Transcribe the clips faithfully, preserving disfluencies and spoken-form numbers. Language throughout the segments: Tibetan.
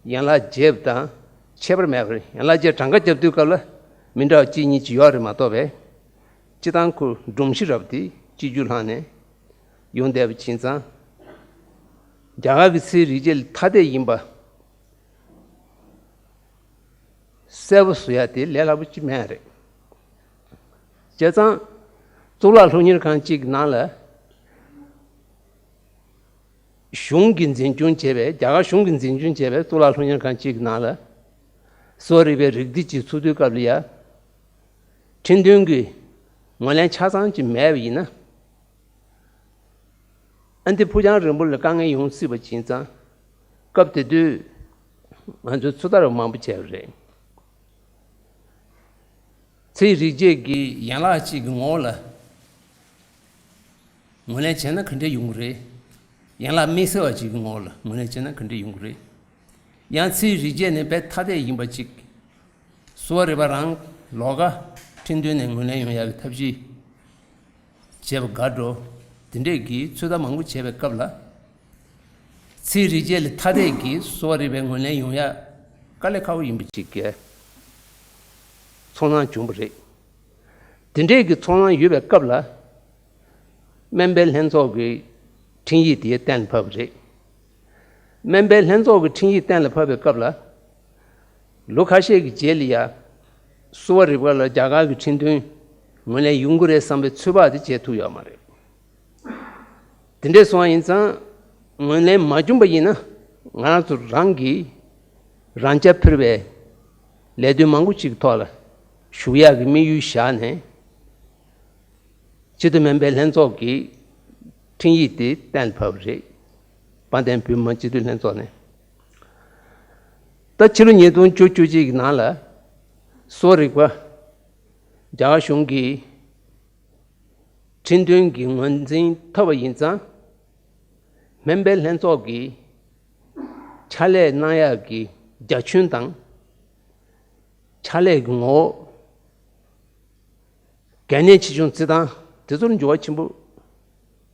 ཡན་ལག་བརྒྱད་དང་ཁྱད་པར་མེད་པར་ཡན་ལག་བརྒྱད་གྲངས་ཀ་རྒྱབ་དུས་སྐབས་ལ་མི་འདྲ་བ་གཅིག་གཉིས་ཅིག་ཡོད་རེད་མ་གཏོགས་པས། སྤྱི་བཏང་ཁོ་སྒྲོམ་གཞི་རབ་དེ་གཅིག་གྱུར་ལྷག་ནས་ཡོང་བསྡད་པ་ཡིན་ཙང་། རྒྱ་གར་གྱི་ཚེའི་རིག་བྱེད་ལ་ཐ་དད་ཡིན་པ་གསལ་པོ་བཟོ་ཡ་དེ་ལས་སླ་པོ་ཅིག་མེད་རེད། བྱས་ཙང་གཙུག་ལག་སློབ་གཉེར་ཁང་གཅིག་གི་ནང་ལ་གཞུང་གིས་འཛིན་སྐྱོང་བྱས་པའི་རྒྱ་གར་གཞུང་གིས་འཛིན་སྐྱོང་བྱས་པའི་གཙུག་ལག་སློབ་གཉེར་ཁང་གཅིག་གི་ནང་ལ་གསོ་བ་རིག་པའི་རིགས་འདི་གཅིག་ཚུགས་དུས་སྐབས་ལ་ཡ། ཁྲིམས་དོན་གྱི་ངོས་ལེན་ཆ་ཚང་ཅིག་མེད་པ་ཡིན་ན། ཨ་འདི་ཕུགས་རྒྱང་རིང་པོ་ལ་དཀའ་ངལ་ཡོང་སྲིད་པ་ཡིན་ཙང་། སྐབས་དེ་དུས་ང་ཚོས་ཚོད་ལྟ་མང་པོ་བྱས་པ་རེད། ཚེའི་རིག་བྱེད་ཀྱི་ཡན་ལག་ཅིག་གི་ངོ་བོ་ལ་ངོས་ལེན་བྱས་ན་ག་འདྲ་ཡོང་གི་རེད། ཡན་ལག་དམིགས་བསལ་བ་ཅིག་གི་ངོ་བོ་ལ་ངོས་ལེན་བྱས་ན་ག་འདྲ་ཡོང་གི་རེད། ཡང་ཚེའི་རིག་བྱེད་ནི་དཔེ་ཐ་དད་ཡིན་པ་ཅིག་གསོ་བ་རིག་པ་རང་ལོགས་ཀ་ཁྲིམས་དོན་ནས་ངོས་ལེན་ཡོང་ཡག་གི་ཐབས་ཤེས་བྱས་པ་དགའ་འགྲོ། དེ་འདྲས་ཀྱི་ཚོད་ལྟ་མང་པོ་བྱས་པའི་སྐབས་ལ། ཚེའི་རིག་བྱེད་ལ་ཐ་དད་ཀྱི་གསོ་བ་རིག་པའི་ངོས་ལེན་ཡོང་ཡག་དཀའ་ལས་ཁག་པོ་ཡིན་པ་ཅིག་གི་ཚོར་སྣང་བྱུང་བ་རེད། དེ་འདྲས་ཀྱི་ཚོར་སྣང་ཡོད་པའི་སྐབས་ལ། སྨན་པའི་ལྷན་ཚོགས་ཀྱི་ཁྲིམས་ཡིག་དེ་གཏན་ལ་ཕབ་པ་རེད། སྨན་པའི་ལྷན་ཚོགས་ཀྱི་ཁྲིམས་ཡིག་གཏན་ལ་ཕབ་པའི་སྐབས་ལ། ལོ་ཁ་ཤས་ཀྱི་རྗེས་ལ་ཡ། གསོ་བ་རིག་པ་ལ་རྒྱ་གར་གྱི་ཁྲིམས་དོན་ངོས་ལེན་ཡོང་གི་རེད་བསམ་པའི་ཚོད་དཔག་དེ་བྱེད་ཐུབ་ཡོད་མ་རེད། དེ་འདྲས་སོང་བ་ཡིན་ཙང་། ངོས་ལེན་མ་བྱུང་བ་ཡིན་ན། ང་རང་ཚོ་རང་གིས་རང་རྐྱ་འཕེར་བའི་ལས་དོན་མང་པོ་ཅིག་ཐོག་ལ་ཞུགས་ཡག་གི་དམིགས་ཡུལ་བཞག་ནས། སྤྱི་འཐུས་སྨན་པའི་ལྷན་ཚོགས་ཀྱི་ཁྲིམས་ཡིག་དེ་གཏན་ལ་ཕབ་པ་རེད། དཔལ་ལྡན་བོད་མི་མང་སྤྱི་འཐུས་ལྷན་ཚོགས་ནས། ད་ཕྱི་ལོ་ཉིས་སྟོང་བཅུ་བཅུ་གཅིག་གི་ནང་ལ་གསོ་རིག་པ་རྒྱ་གར་གཞུང་གིས་ཁྲིམས་དོན་གྱི་ངོས་འཛིན་ཐོབ་པ་ཡིན་ཙང་། སྨན་པའི་ལྷན་ཚོགས་ཀྱིས་ཕྱག་ལས་གནང་ཡག་གི་རྒྱ་ཁྱོན་དང་། ཕྱག་ལས་ཀྱི་ངོ་བོ། གལ་གནད་ཆེ་ཆུང་བརྩི་སྟངས་དེ་ཚོར་འགྱུར་བ་ཆེན་པོ་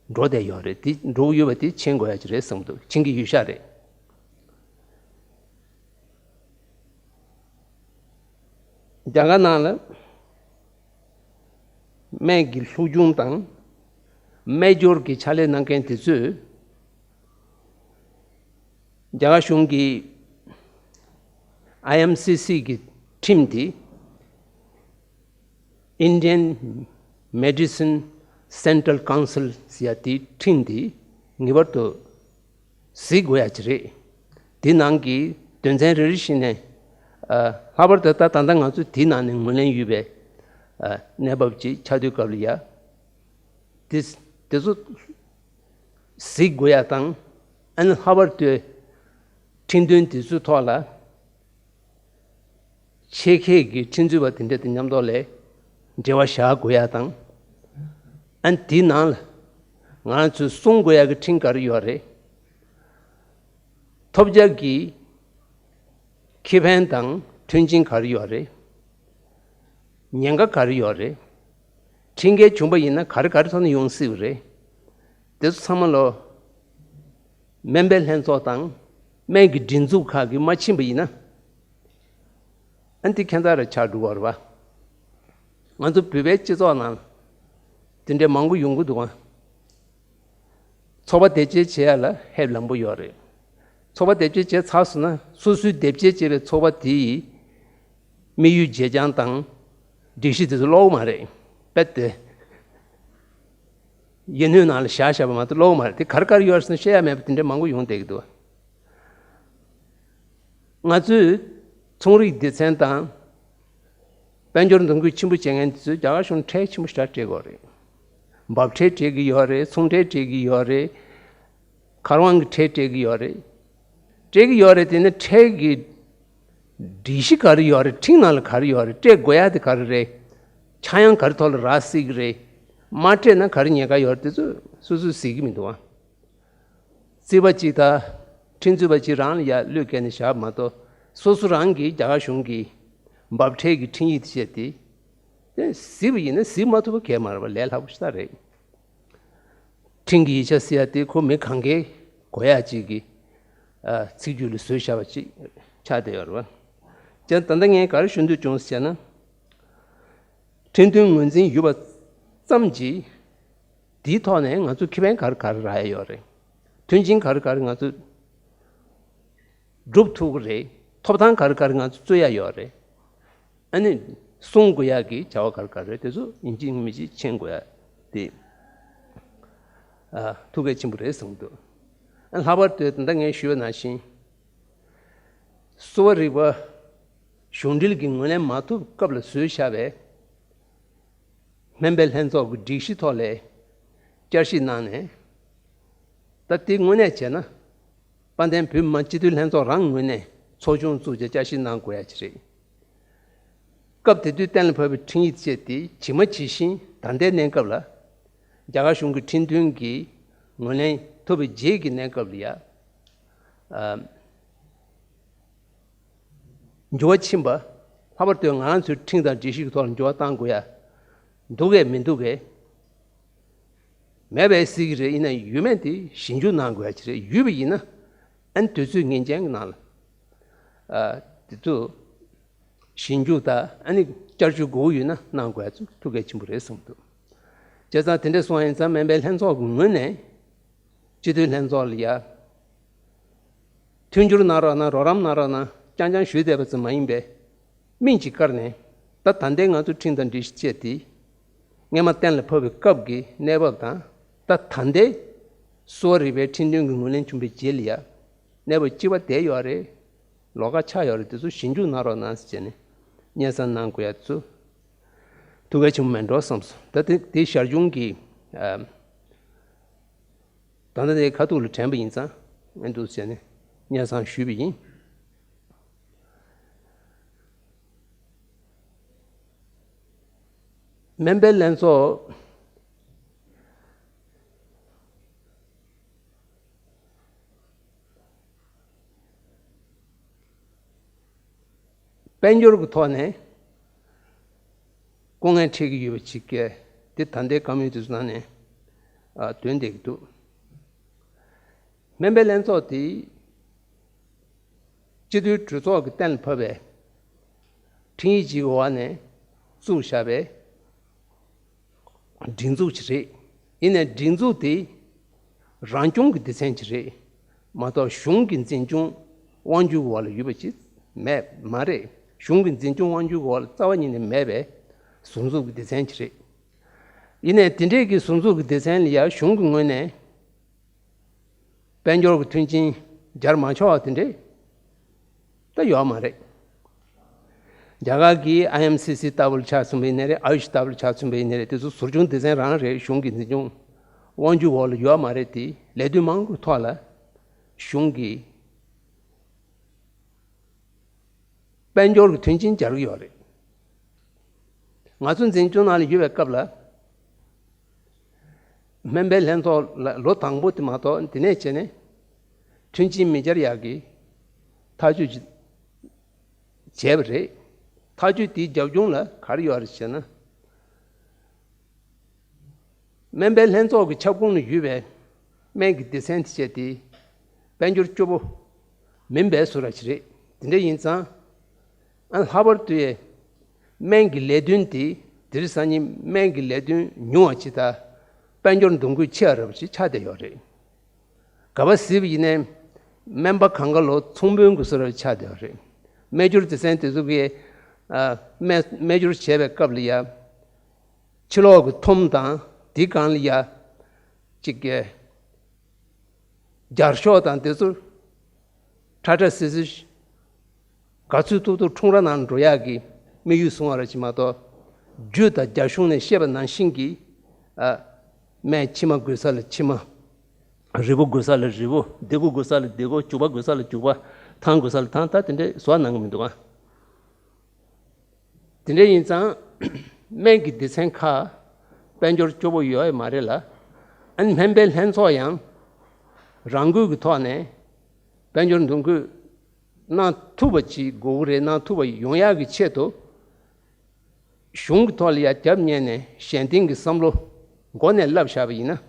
འགྲོ་བསྡད་ཡོད་རེད། དེ་འགྲོ་གི་ཡོད་པ་དེ་མཁྱེན་དགོས་ཡ་ཅིག་རེད་བསམ་གྱི་འདུག་མཁྱེན་གྱི་ཡོད་ཤག་རེད། རྒྱ་གར་ནང་ལ་སྨན་གྱི་སློབ་སྦྱོང་དང་སྨན་སྦྱོར་གྱི་ཕྱག་ལས་གནང་མཁན་དེ་ཚོས་རྒྱ་གར་གཞུང་གི་ཨའི་ཨེམ་སི་སི་གི་ཁྲིམས་དེ། Indian Medicine Central Council ཟེར་ཡ་དེའི་ཁྲིམས་དེ་ངེས་པར་དུ་གཟིགས་དགོས་ཡ་ཅིག་རེད། དེ་ནང་གི་དོན་ཚན་རེ་རེ་བཞིན་ནས། ཨ། ལྷག་པར་དུ་ད་ད་ལྟ་ང་ཚོ་དེའི་ནང་ནས་ངོས་ལེན་ཡོད་པའི། ཨ། གནས་བབ་ཅིག་ཆགས་དུས་སྐབས་ལ་ཡ། དེ་དེ་ཚོ་གཟིགས་དགོས་ཡ་དང་། ཨ་ནི་ལྷག་པར་དུ་ཁྲིམས་དོན་དེ་ཚོའི་ཐོག་ལ། ཆེད་མཁས་ཀྱི་ཁྲིམས་རྩོད་པ་དེ་འདྲ་དང་མཉམ་དུ་ལས་འབྲེལ་བ་བཞག་དགོས་ཡ་དང་། ཨ་ནི་དེའི་ནང་ལ་ང་རང་ཚོས་སྲུང་དགོས་ཡ་གི་ཁྲིམས་ག་རེ་ཡོད་རེད། ཐོབ་རྒྱག་གི་ཁེ་ཕན་དང་མཐུན་རྐྱེན་ག་རེ་ཡོད་རེད། ཉེན་ཁ་ག་རེ་ཡོད་རེད། ཁྲིམས་འགལ་བྱུང་པ་ཡིན་ན་ག་རེ་ག་རེ་ཐོག་ནས་ཡོང་སྲིད་པ་རེད། དེ་ཚོ་ཚང་མ་ལོ། སྨན་པའི་ལྷན་ཚོགས་དང་སྨན་གྱི་སྒྲིག་འཛུགས་ཁག་གིས་མ་ཕྱིན་པ་ཡིན་ན། ཨ་ནི་དེ་ཁྱད་མཚར་རེ་ཆགས་འགྲོ་གི་རེད་པ། ང་ཚོ་བོད་པའི་སྤྱི་ཚོགས་ནང་དེ་འདྲའི་མང་པོ་ཡོང་གི་འདུག་ག་ཚོགས་པ་དེབ་སྐྱེལ་བྱེད་ཡ་ལ་ཧེབ་ལམ་པོ་ཡོད་རེད། ཚོགས་པ་དེབ་སྐྱེལ་བྱས་ཚར་སོང་ན་སོ་སོའི་དེབ་སྐྱེལ་བྱས་པའི་ཚོགས་པ་དེ་ཡི་དམིགས་ཡུལ་བྱེད་སྟངས་དང་སྒྲིག་གཞི་དེ་ཚོ་ཀློག་གི་མ་རེད། དཔེ་དེ། ཡིག་སྣོད་ནང་ལ་བཞག་བཞག་པ་མ་གཏོགས་ཀློག་གི་མ་རེད། དེ་ག་རེ་ག་རེ་ཡོད་རེད་ཟེར་ན་བཤད་ཡ་མེད་པ་དེ་འདྲ་མང་པོ་ཡོང་བསྡད་ཀྱི་འདུག་ང་ཚོས་ཚོང་རིག་སྡེ་ཚན་དང་། དཔལ་འབྱོར་འདེམས་བསྐོ་ཆེན་པོ་བྱེད་མཁན་དེ་ཚོས་རྒྱ་གར་གཞུང་ཁྲལ་ཆེན་པོ་ཞེ་དྲག་སྤྲད་ཀྱི་ཡོད་རེད། འབབ་ཁྲལ་སྤྲད་ཀྱི་ཡོད་རེད། ཚོང་ཁྲལ་སྤྲད་ཀྱི་ཡོད་རེད། མཁར་དབང་གི་ཁྲལ་སྤྲད་ཀྱི་ཡོད་རེད། སྤྲད་ཀྱི་ཡོད་རེད། དེ་ནི་ཁྲལ་གྱི་སྒྲིག་གཞི་ག་རེ་ཡོད་རེད། ཁྲིམས་ནང་ལ་ག་རེ་ཡོད་རེད། སྤྲད་དགོས་ཡ་དེ་ག་རེ་རེད། ཆག་ཡང་ག་རེ་ཐོག་ལ་རག་སྲིད་ཀྱི་རེད། མ་སྤྲད་ན་ག་རེ་ཉེན་ཁ་ཡོད་རེད། དེ་ཚོ་སོ་སོས་གཟིགས་ཀྱི་མི་འདུག་ཨ། རྩིས་པ་གཅིག་དང་ཁྲིམས་རྩོད་པ་གཅིག་རང་ལ་ཡ་བློས་བཀལ་ནས་བཞག་མ་གཏོགས། སོ་སོ་རང་གིས་རྒྱ་གར་གཞུང་གི་འབབ་ཁྲལ་གྱི་ཁྲིམས་ཡིག་དེ་བཤད་དེ། དེ་གཟིགས་པ་ཡིན་ན་གཟིགས་མ་ཐུབ་པ་གས་མ་རེད་པ། ལས་སླ་པོ་ཞིག་ད་རེད། ཁྲིམས་ཀྱི་ཡིག་ཆ་ཟེར་ཡ་དེ་ཁོ་མི་གང་གས་གོ་ཡ་གཅིག་གི། ཨ། ཚིག་སྦྱོར་ལ་བཟོས་བཞག་པ་གཅིག་ཆགས་བསྡད་ཡོད་རེད་བ། བྱས་ཙང་ད་ལྟ་ངས་ག་རེ་ཞུ་འདོད་བྱུང་ཟེར་ན། ཁྲིམས་མཐུན་ངོས་འཛིན་ཡོད་པ་ཙམ་གྱིས་དེའི་ཐོག་ནས་ང་ཚོ་ཁེ་ཕན་ག་རེ་ག་རེ་རག་ཡ་ཡོད་རེད། མཐུན་རྐྱེན་ག་རེ་ག་རེ་ང་ཚོ་སྒྲུབ་ཐུབ་ཀྱི་རེད། ཐོབ་ཐང་ག་རེ་ག་རེ་ང་ཚོ་རྩོད་ཡ་ཡོད་རེད། ཨ་ནི་སྲུང་དགོས་ཡག་གི་བྱ་བ་ག་རེ་ག་རེ་རེད། དེ་ཚོ་ཡིན་གཅིག་མིན་གཅིག་མཁྱེན་དགོས་ཡ་དེ་ཨ་ཐུགས་གལ་ཆེན་པོ་རེད་བསམ་གྱི་འདུག་ཨ་ལྷག་པར་དུ་ད་ལྟ་ངས་ཞུས་པ་ནང་བཞིན། གསོ་བ་རིག་པ་གཞུང་འབྲེལ་གྱི་ངོས་ལེན་མ་ཐུབ་སྐབས་ལ་བཟོས་བཞག་པའི་སྨན་པའི་ལྷན་ཚོགས་ཀྱི་སྒྲིག་གཞི་ཐོག་ལ་བསྐྱར་ཞིབ་གནང་ནས། ད་དེ་དངོས་གནས་བྱས་ན། དཔལ་ལྡན་བོད་མི་མང་སྤྱི་འཐུས་ལྷན་ཚོགས་རང་ངོས་ནས་ཚོགས་ཆུང་བཙུགས་བྱས་བསྐྱར་ཞིབ་གནང་དགོས་ཡ་ཅིག་རེད། སྐབས་དེ་དུས་གཏན་ལ་ཕབ་པའི་ཁྲིམས་ཡིག་བཅས་དེ་ཇི་མ་ཇི་བཞིན་ད་ལྟའི་གནས་སྐབས་ལ། རྒྱ་གར་གཞུང་གི་ཁྲིམས་མཐུན་གྱི་ངོས་ལེན་ཐོབ་པའི་རྗེས་ཀྱི་གནས་སྐབས་ལ་ཡ། ཨ། འགྱུར་བ་ཕྱིན་པ། ལྷག་པར་དུ་ང་རང་ཚོའི་ཁྲིམས་དང་སྒྲིག་གཞི་གི་ཐོག་ལ་འགྱུར་བ་གཏང་དགོས་ཡ། འདུག་གས་མི་འདུག་གས། མེད་པའི་སྲིད་ཀྱི་རེད། ཡིན་ན་ཡོད་མེད་དེ་ཞིབ་འཇུག་གནང་དགོས་ཡ་ཅིག་རེད། ཡོད་པ་ཡིན་ན། ཨ་ནི་དུས་ཚོད་ངེས་ཅན་གྱི་ནང་ལ། ཨ། དེ་ཚོ་ཞིབ་འཇུག་དང་ཨ་ནི་བསྐྱར་བཅོས་དགོས་ཀྱི་ཡོད་ན་གནང་དགོས་ཡ་ཚོ་ཐུགས་གལ་ཆེན་པོ་རེད་བསམ་འདུག་བྱས་ཙང་དེ་འདྲ་སོང་ཡིན་ཙང་སྨན་པའི་ལྷན་ཚོགས་ཀྱི་ངོས་ནས། སྤྱི་འཐུས་ལྷན་ཚོགས་ལ་ཡ། མཐུན་འགྱུར་གནང་རོགས་གནང་། རོགས་རམ་གནང་རོགས་གནང་རྐྱང་རྐྱང་ཞུས་བསྡད་པ་ཙམ་མ་ཡིན་པའི། སྨིན་གྱིས་བཀར་ནས། ད་ད་ལྟའི་ང་ཚོ་ཁྲིམས་དང་སྒྲིག་གཞི་བཅས་དེ། སྔས་མ་གཏན་ལ་ཕབ་པའི་སྐབས་ཀྱི་གནས་བབ་དང་། ད་ད་ལྟའི་གསོ་བ་རིག་པའི་ཁྲིམས་མཐུན་གྱི་ངོས་ལེན་བྱུང་བའི་རྗེས་ལ་ཡ། གནས་བབ་གཅིག་པ་བསྡད་ཡོད་རེད། ལོགས་ཀ་ཆགས་ཡོད་རེད། དེ་ཚོ་ཞིབ་འཇུག་གནང་རོགས་གནང་ཟེར་བྱས་ནས་སྙན་སེང་གནང་དགོས་ཡ་ཚོ་ཐུགས་གལ་ཆེན་པོ་མེད་འགྲོ་བསམས་སོང་། ད་དེ་དེ་ཞར་བྱུང་གི། ཨ། ད་ལྟ་དེ་ཁ་ཐུག་ལ་དྲན་པ་ཡིན་ཙང་ཨེ་འདུག་ཟེར་ནས་སྙན་སེང་ཞུས་པ་ཡིན། སྨན་པའི་ལྷན་ཚོགས། དཔལ་འབྱོར་གྱི་ཐོག་ནས་སྐུ་ངལ་འཕྲད་ཀྱི་ཡོད་པ་ཅིག་གིས་དེ་ད་ལྟའི་བཀའ་མོལ་དེ་ཚོ་ནང་ནས་ཨ་འདོན་བསྡད་ཀྱི་འདུག་སྨན་པའི་ལྷན་ཚོགས་དེ་སྤྱི་འཐུས་གྲོས་ཚོགས་ཀྱིས་གཏན་ལ་ཕབ་པའི་ཁྲིམས་ཡིག་ཅིག་གི་འོག་ནས་བཙུགས་བཞག་པའི་སྒྲིག་འཛུགས་ཅིག་རེད། ཡིན་ནའི་སྒྲིག་འཛུགས་དེ་རང་སྐྱོང་གི་སྡེ་ཚན་ཅིག་རེད་མ་གཏོགས་གཞུང་གི་འཛིན་སྐྱོང་དབང་སྒྱུར་གྱི་འོག་ལ་ཡོད་པ་ཅིག་མེད་མ་རེད། གཞུང་གི་འཛིན་སྐྱོང་དབང་སྒྱུར་གྱི་འོག་ལ་རྩ་བ་ཉིད་ནས་མེད་པའི་ཟུར་འཛུགས་ཀྱི་སྡེ་ཚན་ཅིག་རེད། ཡིན་ནའི་དེ་འདྲས་ཀྱི་ཟུར་འཛུགས་ཀྱི་སྡེ་ཚན་ལ་ཡང་གཞུང་གི་ངོས་ནས་དཔལ་འབྱོར་གྱི་མཐུན་རྐྱེན་སྦྱར་མ་ཆོག་པ་དེ་འདྲས་ད་ཡོད་མ་རེད། རྒྱ་གར་གྱི་ཨའི་ཨེམ་སི་སི་ལྟ་བུ་ལ་ཆ་མཚོན་པ་ཡིན་ནའི་རེད། ཨའུ་ཤི་ལྟ་བུ་ལ་ཆ་མཚོན་པ་ཡིན་ནའི་རེད། དེ་ཚོ་ཟུར་སྐྱོང་སྡེ་ཚན་རང་རེད། གཞུང་གི་འཛིན་སྐྱོང་དབང་སྒྱུར་འོག་ལ་ཡོད་མ་རེད་དེ། ལས་དོན་མང་པོའི་ཐོག་ལ་གཞུང་གི་དཔལ་འབྱོར་གྱི་མཐུན་རྐྱེན་སྦྱར་གྱི་ཡོད་རེད། ང་ཚོ་འཛིན་སྐྱོང་ནང་ལ་ཡོད་པའི་སྐབས་ལ། སྨན་པའི་ལྷན་ཚོགས་ལ་ལོ་དང་པོ་དེ་མ་གཏོགས་དེ་ནས་བྱས་ནས་མཐུན་རྐྱེན་མི་སྦྱར་ཡག་གི་ཐག་གཅོད་ཅིག་བྱས་པ་རེད། ཐག་གཅོད་དེའི་རྒྱབ་ལྗོངས་ལ་ག་རེ་ཡོད་རེད་ཟེར་ན། སྨན་པའི་ལྷན་ཚོགས་ཀྱི་ཁྱབ་ཁོངས་ནང་ཡོད་པའི་སྨན་གྱི་སྡེ་ཚན་དེ་བྱས་ཏེ་དཔལ་འབྱོར་སྐྱོ་པོ་མིན་པའི་བཟོ་འདྲ་ཅིག་རེད། དེ་འདྲ་ཡིན་ཙང་། ཨ་ལྷག་པར་དུ་སྨན་གྱི་ལས་དོན་དེ་དེ་རིང་སང་ཉིན་སྨན་གྱི་ལས་དོན་ཉུང་བ་ཅིག་དང་དཔལ་འབྱོར་འདུ་འགོད་ཆེ་བ་འདྲ་པོ་ཅིག་ཆགས་བསྡད་ཡོད་རེད། ག་པར་གཟིགས་པ་ཡིན་ནའི་སྨན་པ་གང་ག་ལོ་ཚོང་དཔོན་གྱི་བཟོ་འདྲ་ཆགས་བསྡད་ཡོད་རེད། སྨན་སྦྱོར་སྡེ་ཚན་དེ་ཚོ་གིས་ཨ་སྨན་སྨན་སྦྱོར་བྱས་པའི་སྐབས་ལ་ཡ། ཕྱི་ལོགས་ཀྱི་ཐོམ་དང་དེའི་སྒང་ལ་ཡ། ཅིག་གི་རྒྱར་ཤོག་དང་དེ་ཚོ་ཁྲ་ཁྲ་སིལ་སིལ། ག་ཚོད་ཐུབ་ཐུབ་ཁྲུང་ར་ནང་འགྲོ་ཡག་གི་དམིགས་ཡུལ་བཟུང་བ་ར་ཅིག་མ་གཏོགས། རྒྱུ་དང་རྒྱ་གཞུང་ནས་བཤད་པ་ནང་བཞིན་གྱི་ཨ་སྨན་ཕྱི་མ་དགོས་ས་ལ་ཕྱི་མ། རིལ་བུ་དགོས་ས་ལ་རིལ་བུ། ལྡེ་གུ་དགོས་ས་ལ་ལྡེ་གུ། བྱུག་པ་དགོས་ས་ལ་བྱུག་པ། ཐང་དགོས་ས་ལ་ཐང་། ད་དེ་འདྲས་བཟོ་གནང་གི་མི་འདུག་ཨ། དེ་འདྲ་ཡིན་ཙང་སྨན་གྱི་སྡེ་ཚན་ཁག་དཔལ་འབྱོར་སྐྱོ་པོ་ཡོད་ཡ་མ་རེད་ལ། ཨ་ནི་སྨན་པའི་ལྷན་ཚོགས་ཡང་རང་འགུལ་གྱི་ཐོག་ནས་དཔལ་འབྱོར་འདུ་འགོད་གནང་ཐུབ་པ་ཅིག་དགོས་ཀྱི་རེད། གནང་ཐུབ་པ་ཡོང་ཡག་གི་ཆེད་དུ་གཞུང་གི་ཐོག་ལ་ཡ་རྒྱབ་གཉེར་ནས་གཞན་བརྟེན་གྱི་བསམ་བློ་མགོ་ནས་བསླབས་བཞག་པ་ཡིན་ན།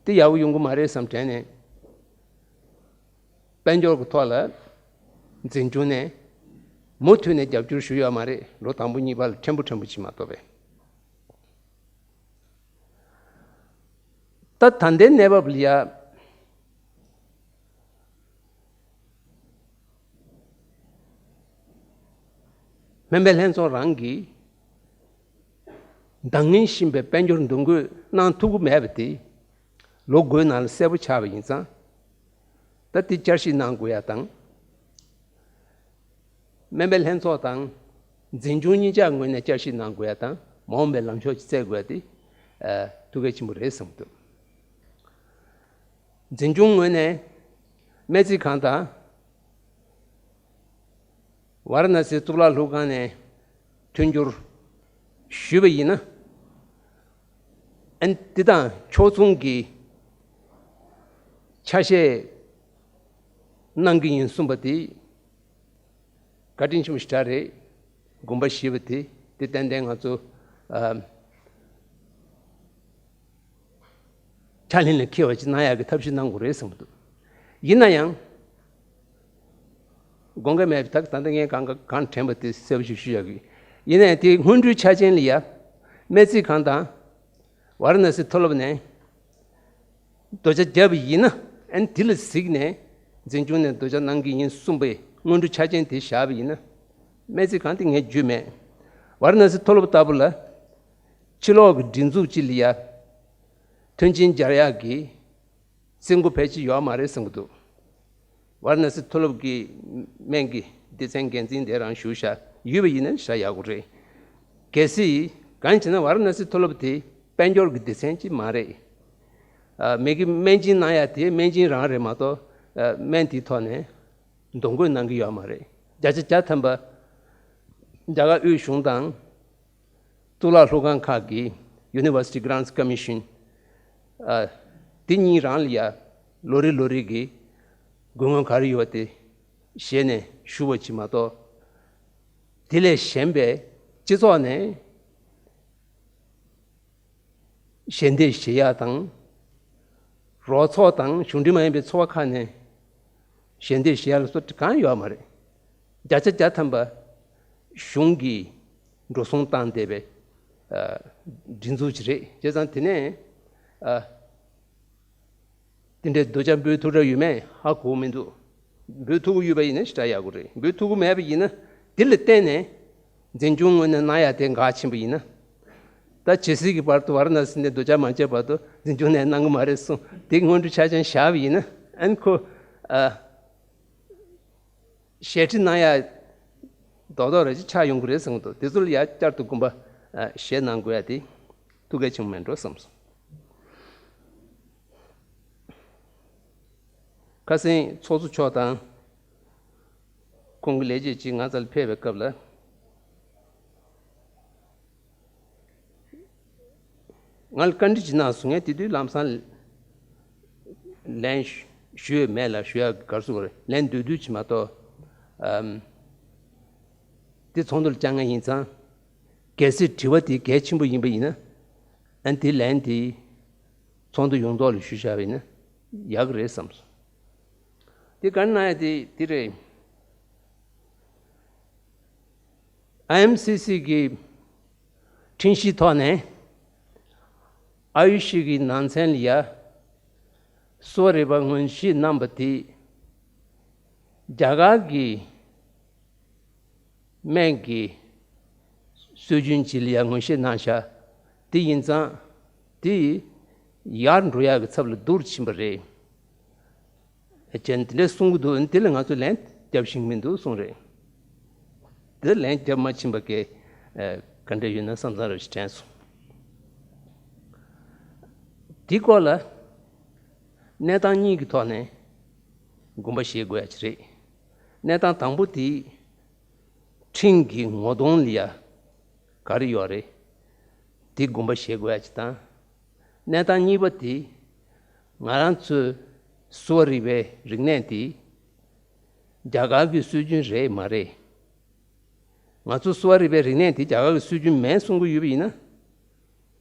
དེ་ཡག་པོ་ཡོང་གི་མ་རེད་བསམ་དྲན་ནས། དཔལ་འབྱོར་གྱི་ཐོག་ལ་ འཛིན་སྐྱོང་ནས་མུ་མཐུད་ནས་རྒྱབ་སྐྱོར་ཞུས་ཡོད་མ་རེད། ལོ་དང་པོ་གཉིས་པ་ལ་ཕྲན་བུ་ཕྲན་བུ་ཅིག་མ་གཏོགས་པས། ད་ད་ལྟའི་གནས་བབ་ལ་ཡ། སྨན་པའི་ལྷན་ཚོགས་རང་གིས་འདང་ངེས་བཞིན་པའི་དཔལ་འབྱོར་འདུ་འགོད་གནང་ཐུབ་ཀྱི་མེད་པ་དེ་ལོ་དགུའི་ནང་ལ་གསལ་པོ་ཆགས་པ་ཡིན་ཙང་། ད་དེ་བསྐྱར་ཞིབ་གནང་དགོས་ཡ་དང་། སྨན་པའི་ལྷན་ཚོགས་དང་འཛིན་སྐྱོང་གཉིས་ཆ་ངོས་ནས་བསྐྱར་ཞིབ་གནང་དགོས་ཡ་དང་། མ་འོངས་པའི་ལམ་ཕྱོགས་ཅིག་བཙལ་དགོས་ཡ་དེ་ཨ་ཐུགས་གལ་ཆེན་པོ་རེད་བསམ་གྱི་འདུག་འཛིན་སྐྱོང་ངོས་ནས་སྨན་རྩིས་ཁང་དང་ཝཱ་ར་ཎ་སི་གཙུག་ལག་སློབ་ཁང་ནས་མཐུན་འགྱུར་ཞུས་པ་ཡིན་ན། ཨན་དེ་དང་ཕྱོགས་མཚུངས་ཀྱི་ཆ་ཤས་གནང་གི་ཡིན་གསུངས་པ་དེ་བཀའ་དྲིན་ཆེན་པོ་ཞེ་དྲག་རེད། དགོངས་པ་བཞེས་པ་དེ་དེ་ཏན་ཏན་ང་ཚོ་ཨ་ཕྱག་ལེན་ལ་འཁེལ་བ་ཅིག་གནང་ཡག་གི་ཐབས་ཤེས་གནང་དགོས་རེད་བསམ་གྱི་འདུག་ཡིན་ན་ཡང་། དགོངས་འགལ་མེད་པའི་ཐག་ད་ལྟ་ངས་གང་གང་དྲན་པ་དེ་གསལ་པོ་ཞིག་ཞུ་ཡག་གི། ཡིན་ནའི་དེ་སྔོན་འགྲོའི་ཆ་རྐྱེན་ལ་ཡ། སྨན་རྩིས་ཁང་དང་ཝཱ་ར་ཎ་སི་མཐོ་སློབ་ནས་རྡོ་ཆ་བརྒྱབ་པ་ཡིན་ན། ཨན་དེ་ལ་གཟིགས་ནས་འཛིན་སྐྱོང་ནས་རྡོ་ཆ་གནང་གི་ཡིན་གསུངས་པའི་སྔོན་འགྲོའི་ཆ་རྐྱེན་དེ་བཞག་པ་ཡིན་ན། སྨན་རྩིས་ཁང་དེ་ངས་བརྒྱུད་མེད། ཝཱ་ར་ཎ་སི་མཐོ་སློབ་ལྟ་བུ་ལ་ཕྱི་ལོགས་ཀྱི་སྒྲིག་འཛུགས་ཅིག་ལ་ཡ་མཐུན་རྐྱེན་སྦྱར་ཡག་གི་སེམས་ཁུར་ཕལ་ཆེར་ཡོད་མ་རེད་བསམ་གྱི་འདུག་ཝཱ་ར་ཎ་སི་མཐོ་སློབ་ཀྱི་སྨན་གྱི་སྡེ་ཚན་འགན་འཛིན་དེ་རང་བཞུགས་བཞག་ཡོད་པ་ཡིན་ན་བཞག་ཡག་པོ་རེད། གལ་སྲིད་གང་བྱས་ན་ཝཱ་ར་ཎ་སི་མཐོ་སློབ་དེ་དཔལ་འབྱོར་གྱི་སྡེ་ཚན་ཅིག་མ་རེད། ཨ་མི་གི་སྨན་སྦྱིན་གནང་ཡག་དེ་སྨན་སྦྱིན་རང་རེད་མ་གཏོགས། ཨ་སྨན་དེའི་ཐོག་ནས་འདུ་འགོད་གནང་གི་ཡོད་མ་རེད། བརྒྱ་ཆ་བརྒྱ་ཐམ་པ་རྒྱ་གར་དབུས་གཞུང་དང་། གཙུག་ལག་སློབ་ཁང་ཁག་གི་University Grants Commission ཨ་དེ་གཉིས་རང་ལ་ཡ་ལོ་རེ་ལོ་རེ་གི་དགོས་ངོ་ག་རེ་ཡོད་པ་དེ་བཞེས་ནས་ཞུ་བ་ཅིག་མ་གཏོགས། དེ་ལས་གཞན་པའི་སྤྱི་ཚོགས་ནས་ཞལ་འདེབས་བཞེས་ཡག་དང་། རོགས་ཚོགས་དང་གཞུང་འབྲེལ་མ་ཡིན་པའི་ཚོགས་པ་ཁག་ནས་ཞལ་འདེབས་བཞེས་ཡག་ལ་སོགས་གང་ཡོད་མ་རེད། བརྒྱ་ཆ་བརྒྱ་ཐམ་པ་གཞུང་གིས་འགྲོ་སོང་བཏང་བསྡད་པའི་ཨ་སྒྲིག་འཛུགས་ཅིག་རེད། བྱས་ཙང་དེ་ནས་ཨ་དེ་འདྲའི་རྡོ་ཆ་འབུལ་ཐུབ་ར་ཡོད་མེད་ཧ་གོ་མི་འདུག་འབུལ་ཐུབ་ཀྱི་ཡོད་པ་ཡིན་ན་ཞེ་དྲག་ཡག་པོ་རེད། འབུལ་ཐུབ་ཀྱི་མེད་པ་ཡིན་ན་དེ་ལ་བརྟེན་ནས་འཛིན་སྐྱོང་ངོས་ནས་གནང་ཡག་དེ་འགག་ཕྱིན་པ་ཡིན་ན། ད་ཇི་སྲིད་ཀྱི་བར་དུ་ཝཱ་ར་ཎ་སི་ནས་རྡོ་ཆ་མ་བརྒྱབ་བར་དུ་འཛིན་སྐྱོང་ནས་གནང་གི་མ་རེད་གསུངས། དེ་སྔོན་འགྲོ་ཆ་རྐྱེན་བཞག་པ་ཡིན་ན། ཨན་ཁོ་ཨ་ཞལ་ཁྲིད་གནང་ཡག་རྡོག་རྡོག་རེ་ཅིག་ཆགས་ཡོང་གི་རེད་བསམ་གྱི་འདུག་དེ་ཚོ་ལ་ཡ་བསྐྱར་དུ་དགོངས་པ་ཨ་བཞེས་གནང་དགོས་ཡ་དེ་ཐུགས་གལ་ཆེན་པོ་མེད་འགྲོ་བསམ་སོང་། ཁ་སང་ཚོགས་གཙོ་མཆོག་དང་ཁོང་གི་ལས་བྱེད་ཅིག་ང་ཚོ་ལ་ཕེབས་པའི་སྐབས་ལ། ང་ལ་བཀའ་འདྲི་ཅིག་གནང་སོང་། ངས་དེ་དུས་ལམ་སང་ལན་ཞུ་ཡས་མེད་ལ། ཞུ་ཡག་ག་རེ་ཟེར་དགོས་རེད། ལན་བསྡུས་བསྡུས་ཅིག་མ་གཏོགས། ཨམ། དེ་ཚོགས་འདུ་ལ་བཅར་མཁན་ཡིན་ཙང་། གལ་སྲིད་དྲི་བ་དེ་གལ་ཆེན་པོ་ཡིན་པ་ཡིན་ན། ཨ་ནི་དེ་ལན་དེ་ཚོགས་འདུ་ཡོངས་རྫོགས་ལ་ཞུ་བཞག་པ་ཡིན་ན་ཡག་གི་རེད་བསམ་སོང་། དེ་ག་རེ་གནང་ཡ་དེ་དེ་རེད། ཨའི་ཨེམ་སི་སི་གི་ཁྲིམས་གཞིའི་ཐོག་ནས་ཨ་ཡུ་ཤི་གི་ནང་ཚན་ལ་ཡ་གསོ་བ་རིག་པ་ངོས་བཞེས་གནང་པ་དེ་རྒྱ་གར་གྱི་སྨན་གྱི་སྲོལ་རྒྱུན་ཅིག་ལ་ཡ་ངོས་བཞེས་གནང་བཞག་དེ་ཡིན་ཙང་དེ་ཡར་འགྲོ་ཡག་གི་ཚབ་ལ་སྡུག་རུ་ཕྱིན་པ་རེད། ཅན་དེ་འདྲས་གསུང་གི་འདུག་དེ་ལ་ང་ཚོས་ལན་རྒྱབ་ཤེས་ཀྱི་མི་འདུག་གསུངས་རེད། དེ་ལན་རྒྱབ་མ་ཕྱིན་པ་གས་ག་འདྲ་ཡོད་ན་བསམ་བསམ་རེ་ཞིག་དྲན་སོང་། དེའི་སྐོར་ལ་གནས་སྟངས་གཉིས་ཀྱི་ཐོག་ནས་དགོངས་པ་བཞེས་དགོས་ཡ་ཅིག་རེད། གནས་སྟངས་དང་པོ་དེ་ཁྲིམས་ཀྱི་ངོ་གདོང་ལ་ཡ་ག་རེ་ཡོད་རེད། དེ་དགོངས་པ་བཞེས་དགོས་ཡ་ཅིག་དང་། གནས་སྟངས་གཉིས་པ་དེ་ང་རང་ཚོའི་གསོ་བ་རིག་པའི་རིག་གནས་དེ་རྒྱ་གར་གྱི་སྲོལ་རྒྱུན་རེད་མ་རེད། ང་ཚོ་གསོ་བ་རིག་པའི་རིག་གནས་དེ་རྒྱ་གར་གྱི་སྲོལ་རྒྱུན་མིན་གསུང་གི་ཡོད་པ་ཡིན་ན།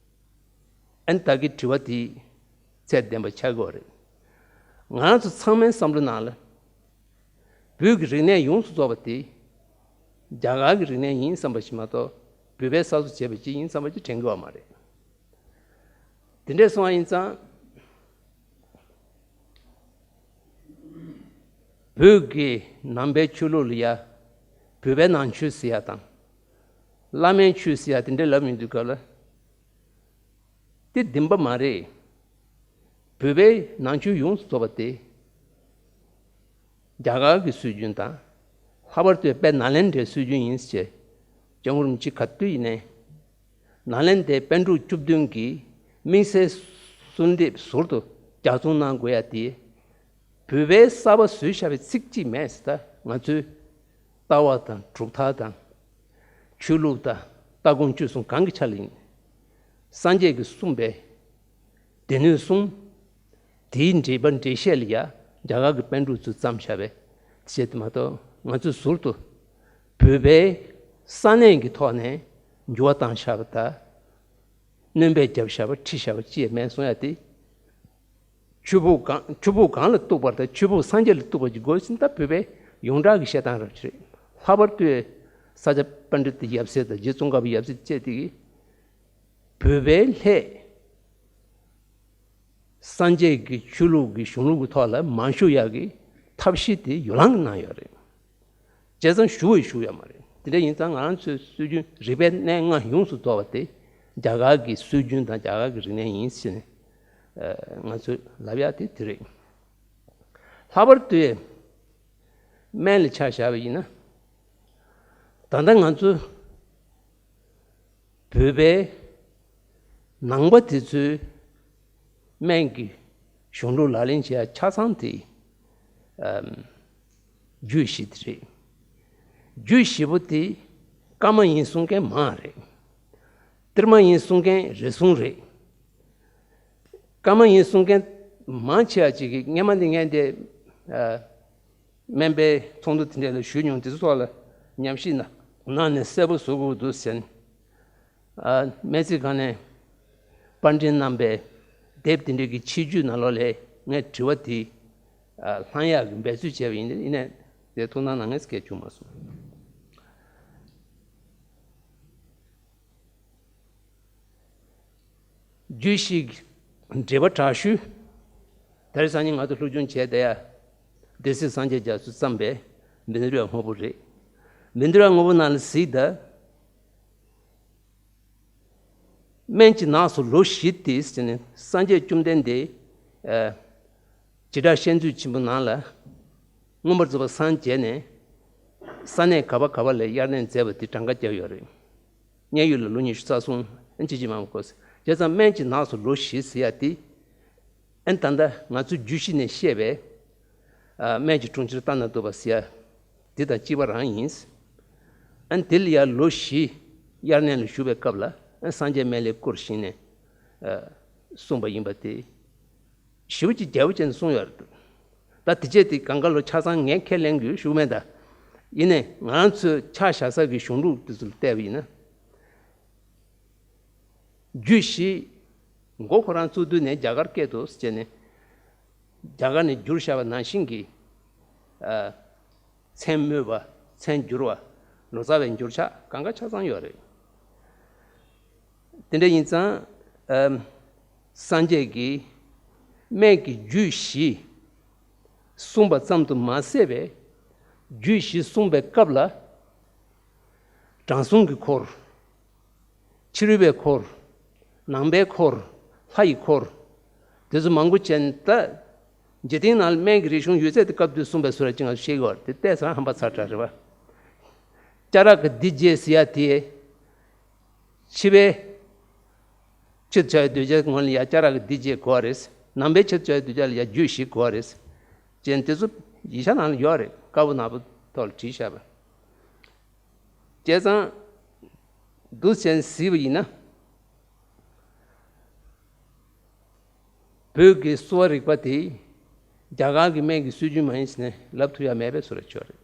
ཨན་ད་གི་དྲི་བ་དེ་ཚད་ལྡན་པ་ཆགས་ཀྱི་ཡོད་རེད། ང་རང་ཚོ་ཚང་མའི་བསམ་བློ་ནང་ལ། བོད་ཀྱི་རིག་གནས་ཡོངས་སུ་རྫོགས་པ་དེ་རྒྱ་གར་གྱི་རིག་གནས་ཡིན་བསམ་པ་ཞིག་མ་གཏོགས། བོད་པས་གསར་བཟོ་བྱས་པ་ཅིག་ཡིན་བསམ་པ་ཅིག་དྲན་གྱི་ཡོད་མ་རེད། དེ་འདྲས་སོང་བ་ཡིན་ཙང་། བོད་ཀྱི་ནང་པའི་ཆོས་ལུགས་ལ་ཡ། བོད་པའི་ནང་ཆོས་ཟེར་ཡ་དང་། བླ་མའི་ཆོས་ཟེར་ཡ་དེ་འདྲས་ལབ་ཡོང་དུས་སྐབས་ལ། དེ་བདེན་པ་མ་རེད། བོད་པའི་ནང་ཆོས་ཡོངས་སུ་རྫོགས་པ་དེ། རྒྱ་གར་གྱི་སྲོལ་རྒྱུན་དང་། ལྷག་པར་དུ་དཔལ་ནཱ་ལེནྡྲའི་སྲོལ་རྒྱུན་ཡིན་ཟེར། སྐྱབས་མགོན་རིན་པོ་ཆེ་ག་དུས་ཡིན་ནའི། ནཱ་ལེནྡྲའི་པཎ་གྲུབ་བཅུ་བདུན་གྱིས་དམིགས་བསལ་གསོལ་འདེབས་ཟུར་དུ་ལྗགས་རྩོམ་གནང་དགོས་ཡ་དེ། བོད་པའི་གསར་པ་བཟོས་བཞག་པའི་ཚིག་གཅིག་མེད་ཟེར། ད་ང་ཚོའི་ལྟ་བ་དང་གྲུབ་མཐའ་དང་། ཆོས་ལུགས་དང་ལྟ་དགོངས་སྤྱོད་གསུམ་གང་གི་ཆ་ལ་ཡིན། སངས་རྒྱས་ཀྱིས་གསུངས་པའི་སྡེ་སྣོད་གསུམ། དེའི་འགྲེལ་པ་འགྲེལ་བཤད་ལ་ཡ་རྒྱ་གར་གྱི་པཎ་གྲུབ་ཚོས་བརྩམས་བཞག་པའི་ཆེད་དུ་མ་གཏོགས། ང་ཚོས་ཟུར་དུ་བོད་པའི་ས་གནས་ཀྱི་ཐོག་ནས་འགྱུར་བ་བཏང་བཞག་པ་དང་། སྣོན་པ་བརྒྱབ་བཞག་པ། ཁྲིད་བཞག་པ་ཅིག་མེད་གསུང་ཡ་དེ། ཆོས་ཕུགས་གང་། ཆོས་ཕུགས་གང་ལ་གཏུགས་པ་དང་། ཆོས་ཕུགས་སངས་རྒྱས་ལ་གཏུགས་པ་ཅིག་དགོས་ཟེར་ན། ད་བོད་པའི་ཡོངས་གྲགས་ཀྱི་བཤད་སྟངས་རབ་ཅིག་རེད། ལྷག་པར་དུ་ས་སྐྱ་པཎྜི་ཏ་ཡབ་སྲས་དང་རྗེ་ཙོང་ཁ་པ་ཡབ་སྲས་བཅས་དེ་གིས་བོད་པའི་སླད་སངས་རྒྱས་ཀྱི་ཆོས་ལུགས་ཀྱི་གཞུང་ལུགས་ཀྱི་ཐོག་ལ་མ་ཞུགས་ཡག་གི་ཐབས་ཤེས་དེ་ཡོ་ལང་གིས་གནང་ཡོད་རེད། བྱས་ཙང་ཞུ་བས་ཞུ་ཡོད་མ་རེད། དེ་འདྲ་ཡིན་ཙང་ང་རང་ཚོའི་སྲོལ་རྒྱུན་རིག་པའི་གནས་ལྔ་ཡོངས་སུ་རྫོགས་པ་དེ་རྒྱ་གར་གྱི་སྲོལ་རྒྱུན་དང་རྒྱ་གར་གྱི་རིག་གནས་ཡིན་ཟེར་ནས། ཨ། ང་ཚོས་ལབ་ཡག་དེ་དེ་རེད། ལྷག་པར་དུ་སྨན་ལ་ཆ་བཞག་པ་ཡིན་ན། ད་ལྟ་ང་ཚོ་བོད་པའི་ནང་པ་དེ་ཚོའི་སྨན་གྱི་གཞུང་ལུགས་ལག་ལེན་བྱེད་ཡ་ཆ་ཚང་དེ། ཨམ། རྒྱུད་བཞི་དེ་རེད། རྒྱུད་བཞི་པོ་དེ་ཀརྨ་ཡིན་གསུང་མཁན་མང་རེད། ཏིརྨ་ཡིན་གསུང་མཁན་རེ་ཟུང་རེད། ཀརྨ་ཡིན་གསུང་མཁན་མང་ཆེ་བ་ཅིག་གིས། སྔན་མ་འདི་ངས་འདི། ཨ། སྨན་པའི་ཚོགས་འདུ་དེ་འདྲ་ལ་ཞུས་མྱོང་། དེ་ཚོ་ཐོག་ལ་ཉམས་ཞིབ་གནང་ནས་གསལ་པོ་བཟོ་དགོས་འདུག་ཟེར་ནས། ཨ། སྨན་རྩིས་ཁང་ནས་པར་འདྲེན་གནང་པའི་དེབ་དེ་འདྲ་གི་ཕྱི་རྒྱུད་ནང་ལོགས་ལ་ངས་དྲི་བ་དེ། ཨ། ལྷང་ཡག་གི་འབད་རྩོལ་བྱས་པ་ཡིན། ཡིན་ནའི་དེ་ཐུགས་སྣང་གནང་མཁན་སུ་གང་ཡང་བྱུང་མ་སོང་། རྒྱུད་བཞིའི་འགྲེལ་པ་དྲག་ཤོས། ད་རེས་སང་ཉིན་ང་ཚོ་སློབ་སྦྱོང་བྱས་བསྡད་ཡ། སྡེ་སྲིད་སངས་རྒྱས་རྒྱ་མཚོས་བརྩམས་པའི་བཻ་ཌཱུརྱ་དངོས་པོ་རེད། བཻ་ཌཱུརྱ་དངོས་པོ་ནང་ལ་གཟིགས་དང་། སྨན་གྱི་ནགས་སུ་ལོ་བཞི་སྟེ་ཟེར་ནས། སངས་རྒྱས་བཅོམ་ལྡན་འདས། ཨ། བྱེ་བྲག་བཤད་མཛོད་ཆེན་པོ་ནང་ལ། མངོན་པར་རྫོགས་པར་སངས་རྒྱས་ནས། ས་གནས་ག་པ་ག་པ་ལ་དབྱར་གནས་མཛད་པ་དེ་གྲངས་ཀ་བརྒྱབ་ཡོད་རེད། མཉན་ཡོད་ལ་ལོ་ཉི་ཤུ་རྩ་གསུམ། ཨ། ཅི་ཅི་མ་མ་གོ་ཟེར། བྱས་ཙང་སྨན་གྱི་ནགས་སུ་ལོ་བཞི་ཟེར་ཡ་དེ། ཨ། ད་ལྟ་ང་ཚོས་རྒྱུད་བཞི་ནས་བཤད་པའི། ཨ། སྨན་གྱི་གྲོང་ཁྱེར་ལྟ་ན་སྡུག་པ་ཟེར་ཡ་དེ་དང་གཅིག་པ་རང་ཡིན། ཨ། དེ་ལ་ཡ་ལོ་བཞི་དབྱར་གནས་ལ་བཞུགས་པའི་སྐབས་ལ། ཨ། སངས་རྒྱས་སྨན་བླའི་སྐུར་བཞེངས་ནས། ཨ། གསུངས་པ་ཡིན་པ་དེ། ཞེ་པོ་ཅིག་རྒྱས་པོ་བྱས་ནས་གསུངས་ཡོད་རེད། ད་དེ་བྱས་དེ་གང་ག་ལོ་ཆ་ཚང་ངས་ཁས་ལེན་དགོས་ཞུ་གི་མེད་ད། ཡིན་ནའི་ང་རང་ཚོའི་ཆ་བཞག་ས་གི་གཞུང་ལུགས་དེ་ཚོ་ལ་བལྟས་པ་ཡིན་ན། རྒྱུད་བཞི་མགོ་ཁོ་རང་བཙུགས་དུས་ནས་རྒྱ་གར་སྐད་དུ་བྱས་ནས་རྒྱ་གར་ནས་བསྒྱུར་བཞག་པ་ནང་བཞིན་གྱི། ཨ། མཚན་སྨོས་པ། མཚན་བསྒྱུར་བ། ལོ་ཙཱ་བའི་འགྱུར་ཕྱག་གང་ག་ཆ་ཚང་ཡོད་རེད། དེ་འདྲ་ཡིན་ཙང་། ཨམ། སངས་རྒྱས་ཀྱིས་སྨན་གྱི་རྒྱུད་བཞི་གསུངས་པ་ཙམ་དུ་མ་ཟད་པའི། རྒྱུད་བཞི་གསུངས་པའི་སྐབས་ལ། དྲང་སྲོང་གི་འཁོར། ཕྱི་རོལ་པའི་འཁོར། ནང་པའི་འཁོར། ལྷ་ཡི་འཁོར། དེ་ཚོ་མང་པོ་བྱས་ནས། ད་འཇིག་རྟེན་ནང་ལ་སྨན་གྱི་རིག་གཞུང་ཡོད་ཚད་དེ་སྐབས་དེར་གསུངས་པའི་བཟོ་འདྲ་ཅིག་ང་ཚོས་ཤེས་ཀྱི་ཡོད་རེད། དེ་བལྟས་ཙང་ཧམ་པ་ཚ་དྲགས་རེད་པ། སྐྱ་ར་ག་དྷི་ཇེ་ཟེར་ཡ་དེ། ཕྱི་པའི་ཆེད་དུ་བྱ་བའི་གདུལ་བྱའི་ངོས་ལ་ཡ་སྐྱ་ར་ག་དྷི་ཇེ་གོ་བ་རེད། ནང་པའི་ཆེད་དུ་བྱ་བའི་གདུལ་བྱ་ལ་ཡ་རྒྱུད་བཞི་གོ་བ་རེད། ཅེས་དེ་ཚོ་ཡིག་ཆ་ནང་ལ་ཡོད་རེད། དཀར་པོ་ནག་པོ་ཐོག་ལ་བྲིས་བཞག་པ། བྱས་ཙང་འདུག་སེ་གཟིགས་པ་ཡིན་ན། བོད་ཀྱི་གསོ་བ་རིག་པ་དེ་རྒྱ་གར་གྱི་སྨན་གྱི་སྲོལ་རྒྱུན་མ་ཡིན་ཟེར་ནས་ལབ་ཐུབ་ཡ་མེད་པའི་བཟོ་འདྲ་ཅིག་ཡོད་རེད།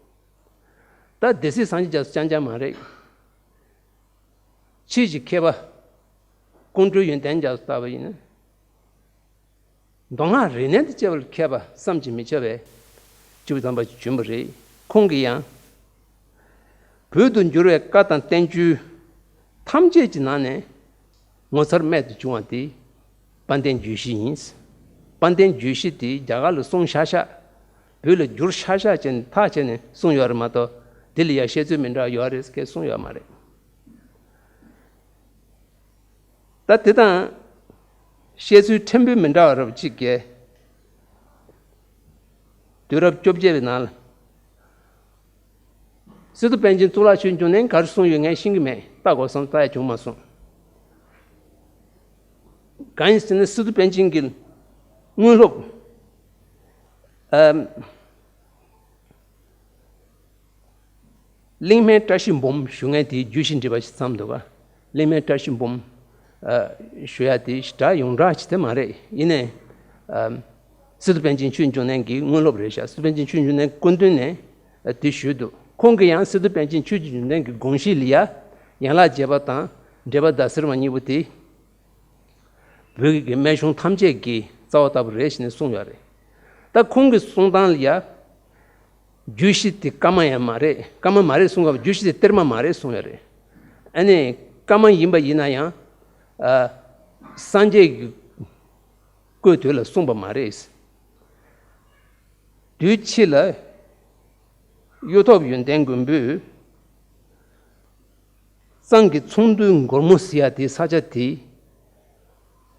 ད་སྡེ་སྲིད་སངས་རྒྱས་རྒྱ་མཚོ་རྐྱང་རྐྱང་མ་རེད། ཕྱིས་ཀྱི་མཁས་པ་ཀོང་སྤྲུལ་ཡོན་ཏན་རྒྱ་མཚོ་ལྟ་བུ་ཡིན་ན། མདོ་སྔགས་རིག་གནས་དང་བཅས་པ་ལ་མཁས་པ་བསམ་གྱིས་མི་ཁྱབ་པའི་སྤྱི་བོ་དམ་པ་ཞིག་བྱོན་པ་རེད། ཁོང་གིས་ཡང་། བོད་དུ་འགྱུར་བའི་བཀའ་དང་བསྟན་བཅོས་ཐམས་ཅད་ཀྱི་ནང་ནས་ངོ་མཚར་རྨད་དུ་བྱུང་བ་དེ་དཔལ་ལྡན་རྒྱུད་བཞི་ཡིན། དཔལ་ལྡན་རྒྱུད་བཞི་དེ་རྒྱ་གར་ལ་གསུངས་ཤག་ཤག་བོད་ལ་བསྒྱུར་ཤག་ཤག་བྱས་ནས་ཐག་བཅད་ནས་གསུངས་ཡོད་རེད་མ་གཏོགས། དེ་ལ་ཡང་བཤད་ཚུལ་མི་འདྲ་བ་ཡོད་རེད་ཟེར་མཁན་གསུངས་ཡོད་མ་རེད། ད་དེ་དང་བཤད་ཚུལ་ཕྲན་བུ་མི་འདྲ་བ་རབ་གཅིག་གིས། དུས་རབས་བཅོ་བརྒྱད་པའི་ནང་ལ། སི་ཏུ་པཎ་ཆེན་གཙུག་ལག་ཆོས་འབྱུང་གནས་ག་རེ་གསུངས་ཡོད་ངས་ཤེས་ཀྱི་མེད། ལྟ་དགོས་བསམ་ལྟ་ཡ་བྱུང་མ་སོང་། གང་ཡིན་ཟེར་ན་སི་ཏུ་པཎ་ཆེན་གྱི་དངོས་སློབ། ཨམ། གླིང་སྨན་བཀྲ་ཤིས་འབུམ་ཞུ་མཁན་དེའི་རྒྱུད་བཞི་འགྲེལ་པ་ཞིག་བརྩམས་འདུག་ག་གླིང་སྨན་བཀྲ་ཤིས་འབུམ། ཨ། ཞུ་ཡ་དེ་ཞེ་དྲག་ཡོངས་གྲགས་ཅིག་དེ་མ་རེད། ཡིན་ནའི། ཨ། སི་ཏུ་པཎ་ཆེན་ཆོས་འབྱུང་གནས་ཀྱི་དངོས་སློབ་རེད་ཤག་སི་ཏུ་པཎ་ཆེན་ཆོས་འབྱུང་གནས་སྐུ་མདུན་ནས། ཨ། དེ་ཞུས་འདུག་ཁོང་གིས་ཡང་སི་ཏུ་པཎ་ཆེན་ཆོས་འབྱུང་གནས་ཀྱི་དགོངས་གཞི་ལ་ཡ། ཡན་ལག་བརྒྱད་པ་དང་འགྲེལ་པ་ཟླ་ཟེར་བ་གཉིས་པོ་དེ། བོད་ཀྱི་སྨན་གཞུང་ཐམས་ཅད་ཀྱི་རྩ་བ་ལྟ་བུ་རེད་ཞེས་ནས་གསུངས་ཡོད་རེད། ད་ཁོང་གི་གསུང་སྟངས་ལ་ཡ། རྒྱུད་བཞི་དེ་བཀའ་མ་ཡང་མ་རེད། བཀའ་མ་མ་རེད་གསུང་སྐབས་རྒྱུད་བཞི་དེ་གཏེར་མ་མ་རེད་གསུངས་ཡོད་རེད། ཨ་ནི་བཀའ་མ་ཡིན་པ་ཡིན་ན་ཡང་། ཨ། སངས་རྒྱས་ཀྱི་སྐུའི་དུས་ལ་གསུངས་པ་མ་རེད། དུས་ཕྱིས་ལ་གཡུ་ཐོག་ཡོན་ཏན་མགོན་པོས། གཙང་གི་ཚོང་འདུས་སྒོར་མོ་ཟེར་ཡ་དེའི་ས་ཆ་དེ།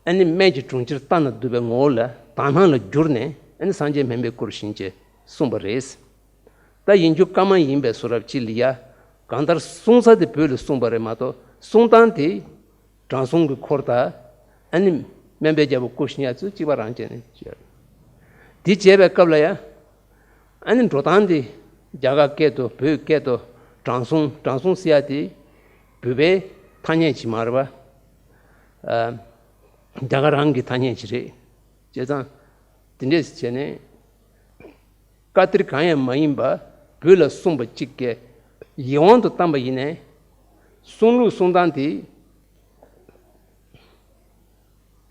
ཨ་ནི་སྨན་གྱི་གྲོང་ཁྱེར་ལྟ་ན་སྡུག་པའི་ངོ་བོ་ལ་དག་སྣང་ལ་བསྒྱུར་ནས། ཨ་ནི་སངས་རྒྱས་སྨན་པའི་སྐུར་བཞེངས་ཅེས་གསུངས་པ་རེད། ད་ཡིན་རྒྱུ་བཀའ་མ་ཡིན་པའི་བཟོ་འདྲ་ཅིག་ལ་ཡ། གང་ལྟར་གསུང་ས་དེ་བོད་ལ་གསུངས་པ་རེད་མ་གཏོགས། གསུང་སྟངས་དེ། དྲང་སྲོང་གི་འཁོར་དང་། ཨ་ནི་སྨན་པའི་རྒྱལ་པོ་སྐུ་བཞེངས་ཡ་ཚོ་གཅིག་པ་རང་བྱས་ནས་བྱས། དེ་བྱས་པའི་སྐབས་ལ་ཡ། ཨ་ནི་འགྲོ་སྟངས་དེ་རྒྱ་གར་སྐད་དུ་བོད་སྐད་དུ་དྲང་སྲོང་། དྲང་སྲོང་ཟེར་ཡ་དེ་བོད་པའི་ཐ་སྙད་ཅིག་མ་རེད་པ། ཨ། རྒྱ་གར་རང་གི་ཐ་སྙད་ཅིག་རེད། བྱས་ཙང་དེ་འདྲས་བྱས་ནས། བཀའ་གཏེར་གང་ཡང་མ་ཡིན་པ་བོད་ལ་གསུངས་པ་གཅིག་གི་ཡིད་དབང་དུ་བཏང་པ་ཡིན་ནའི། གསུང་ལུགས་གསུང་སྟངས་དེ་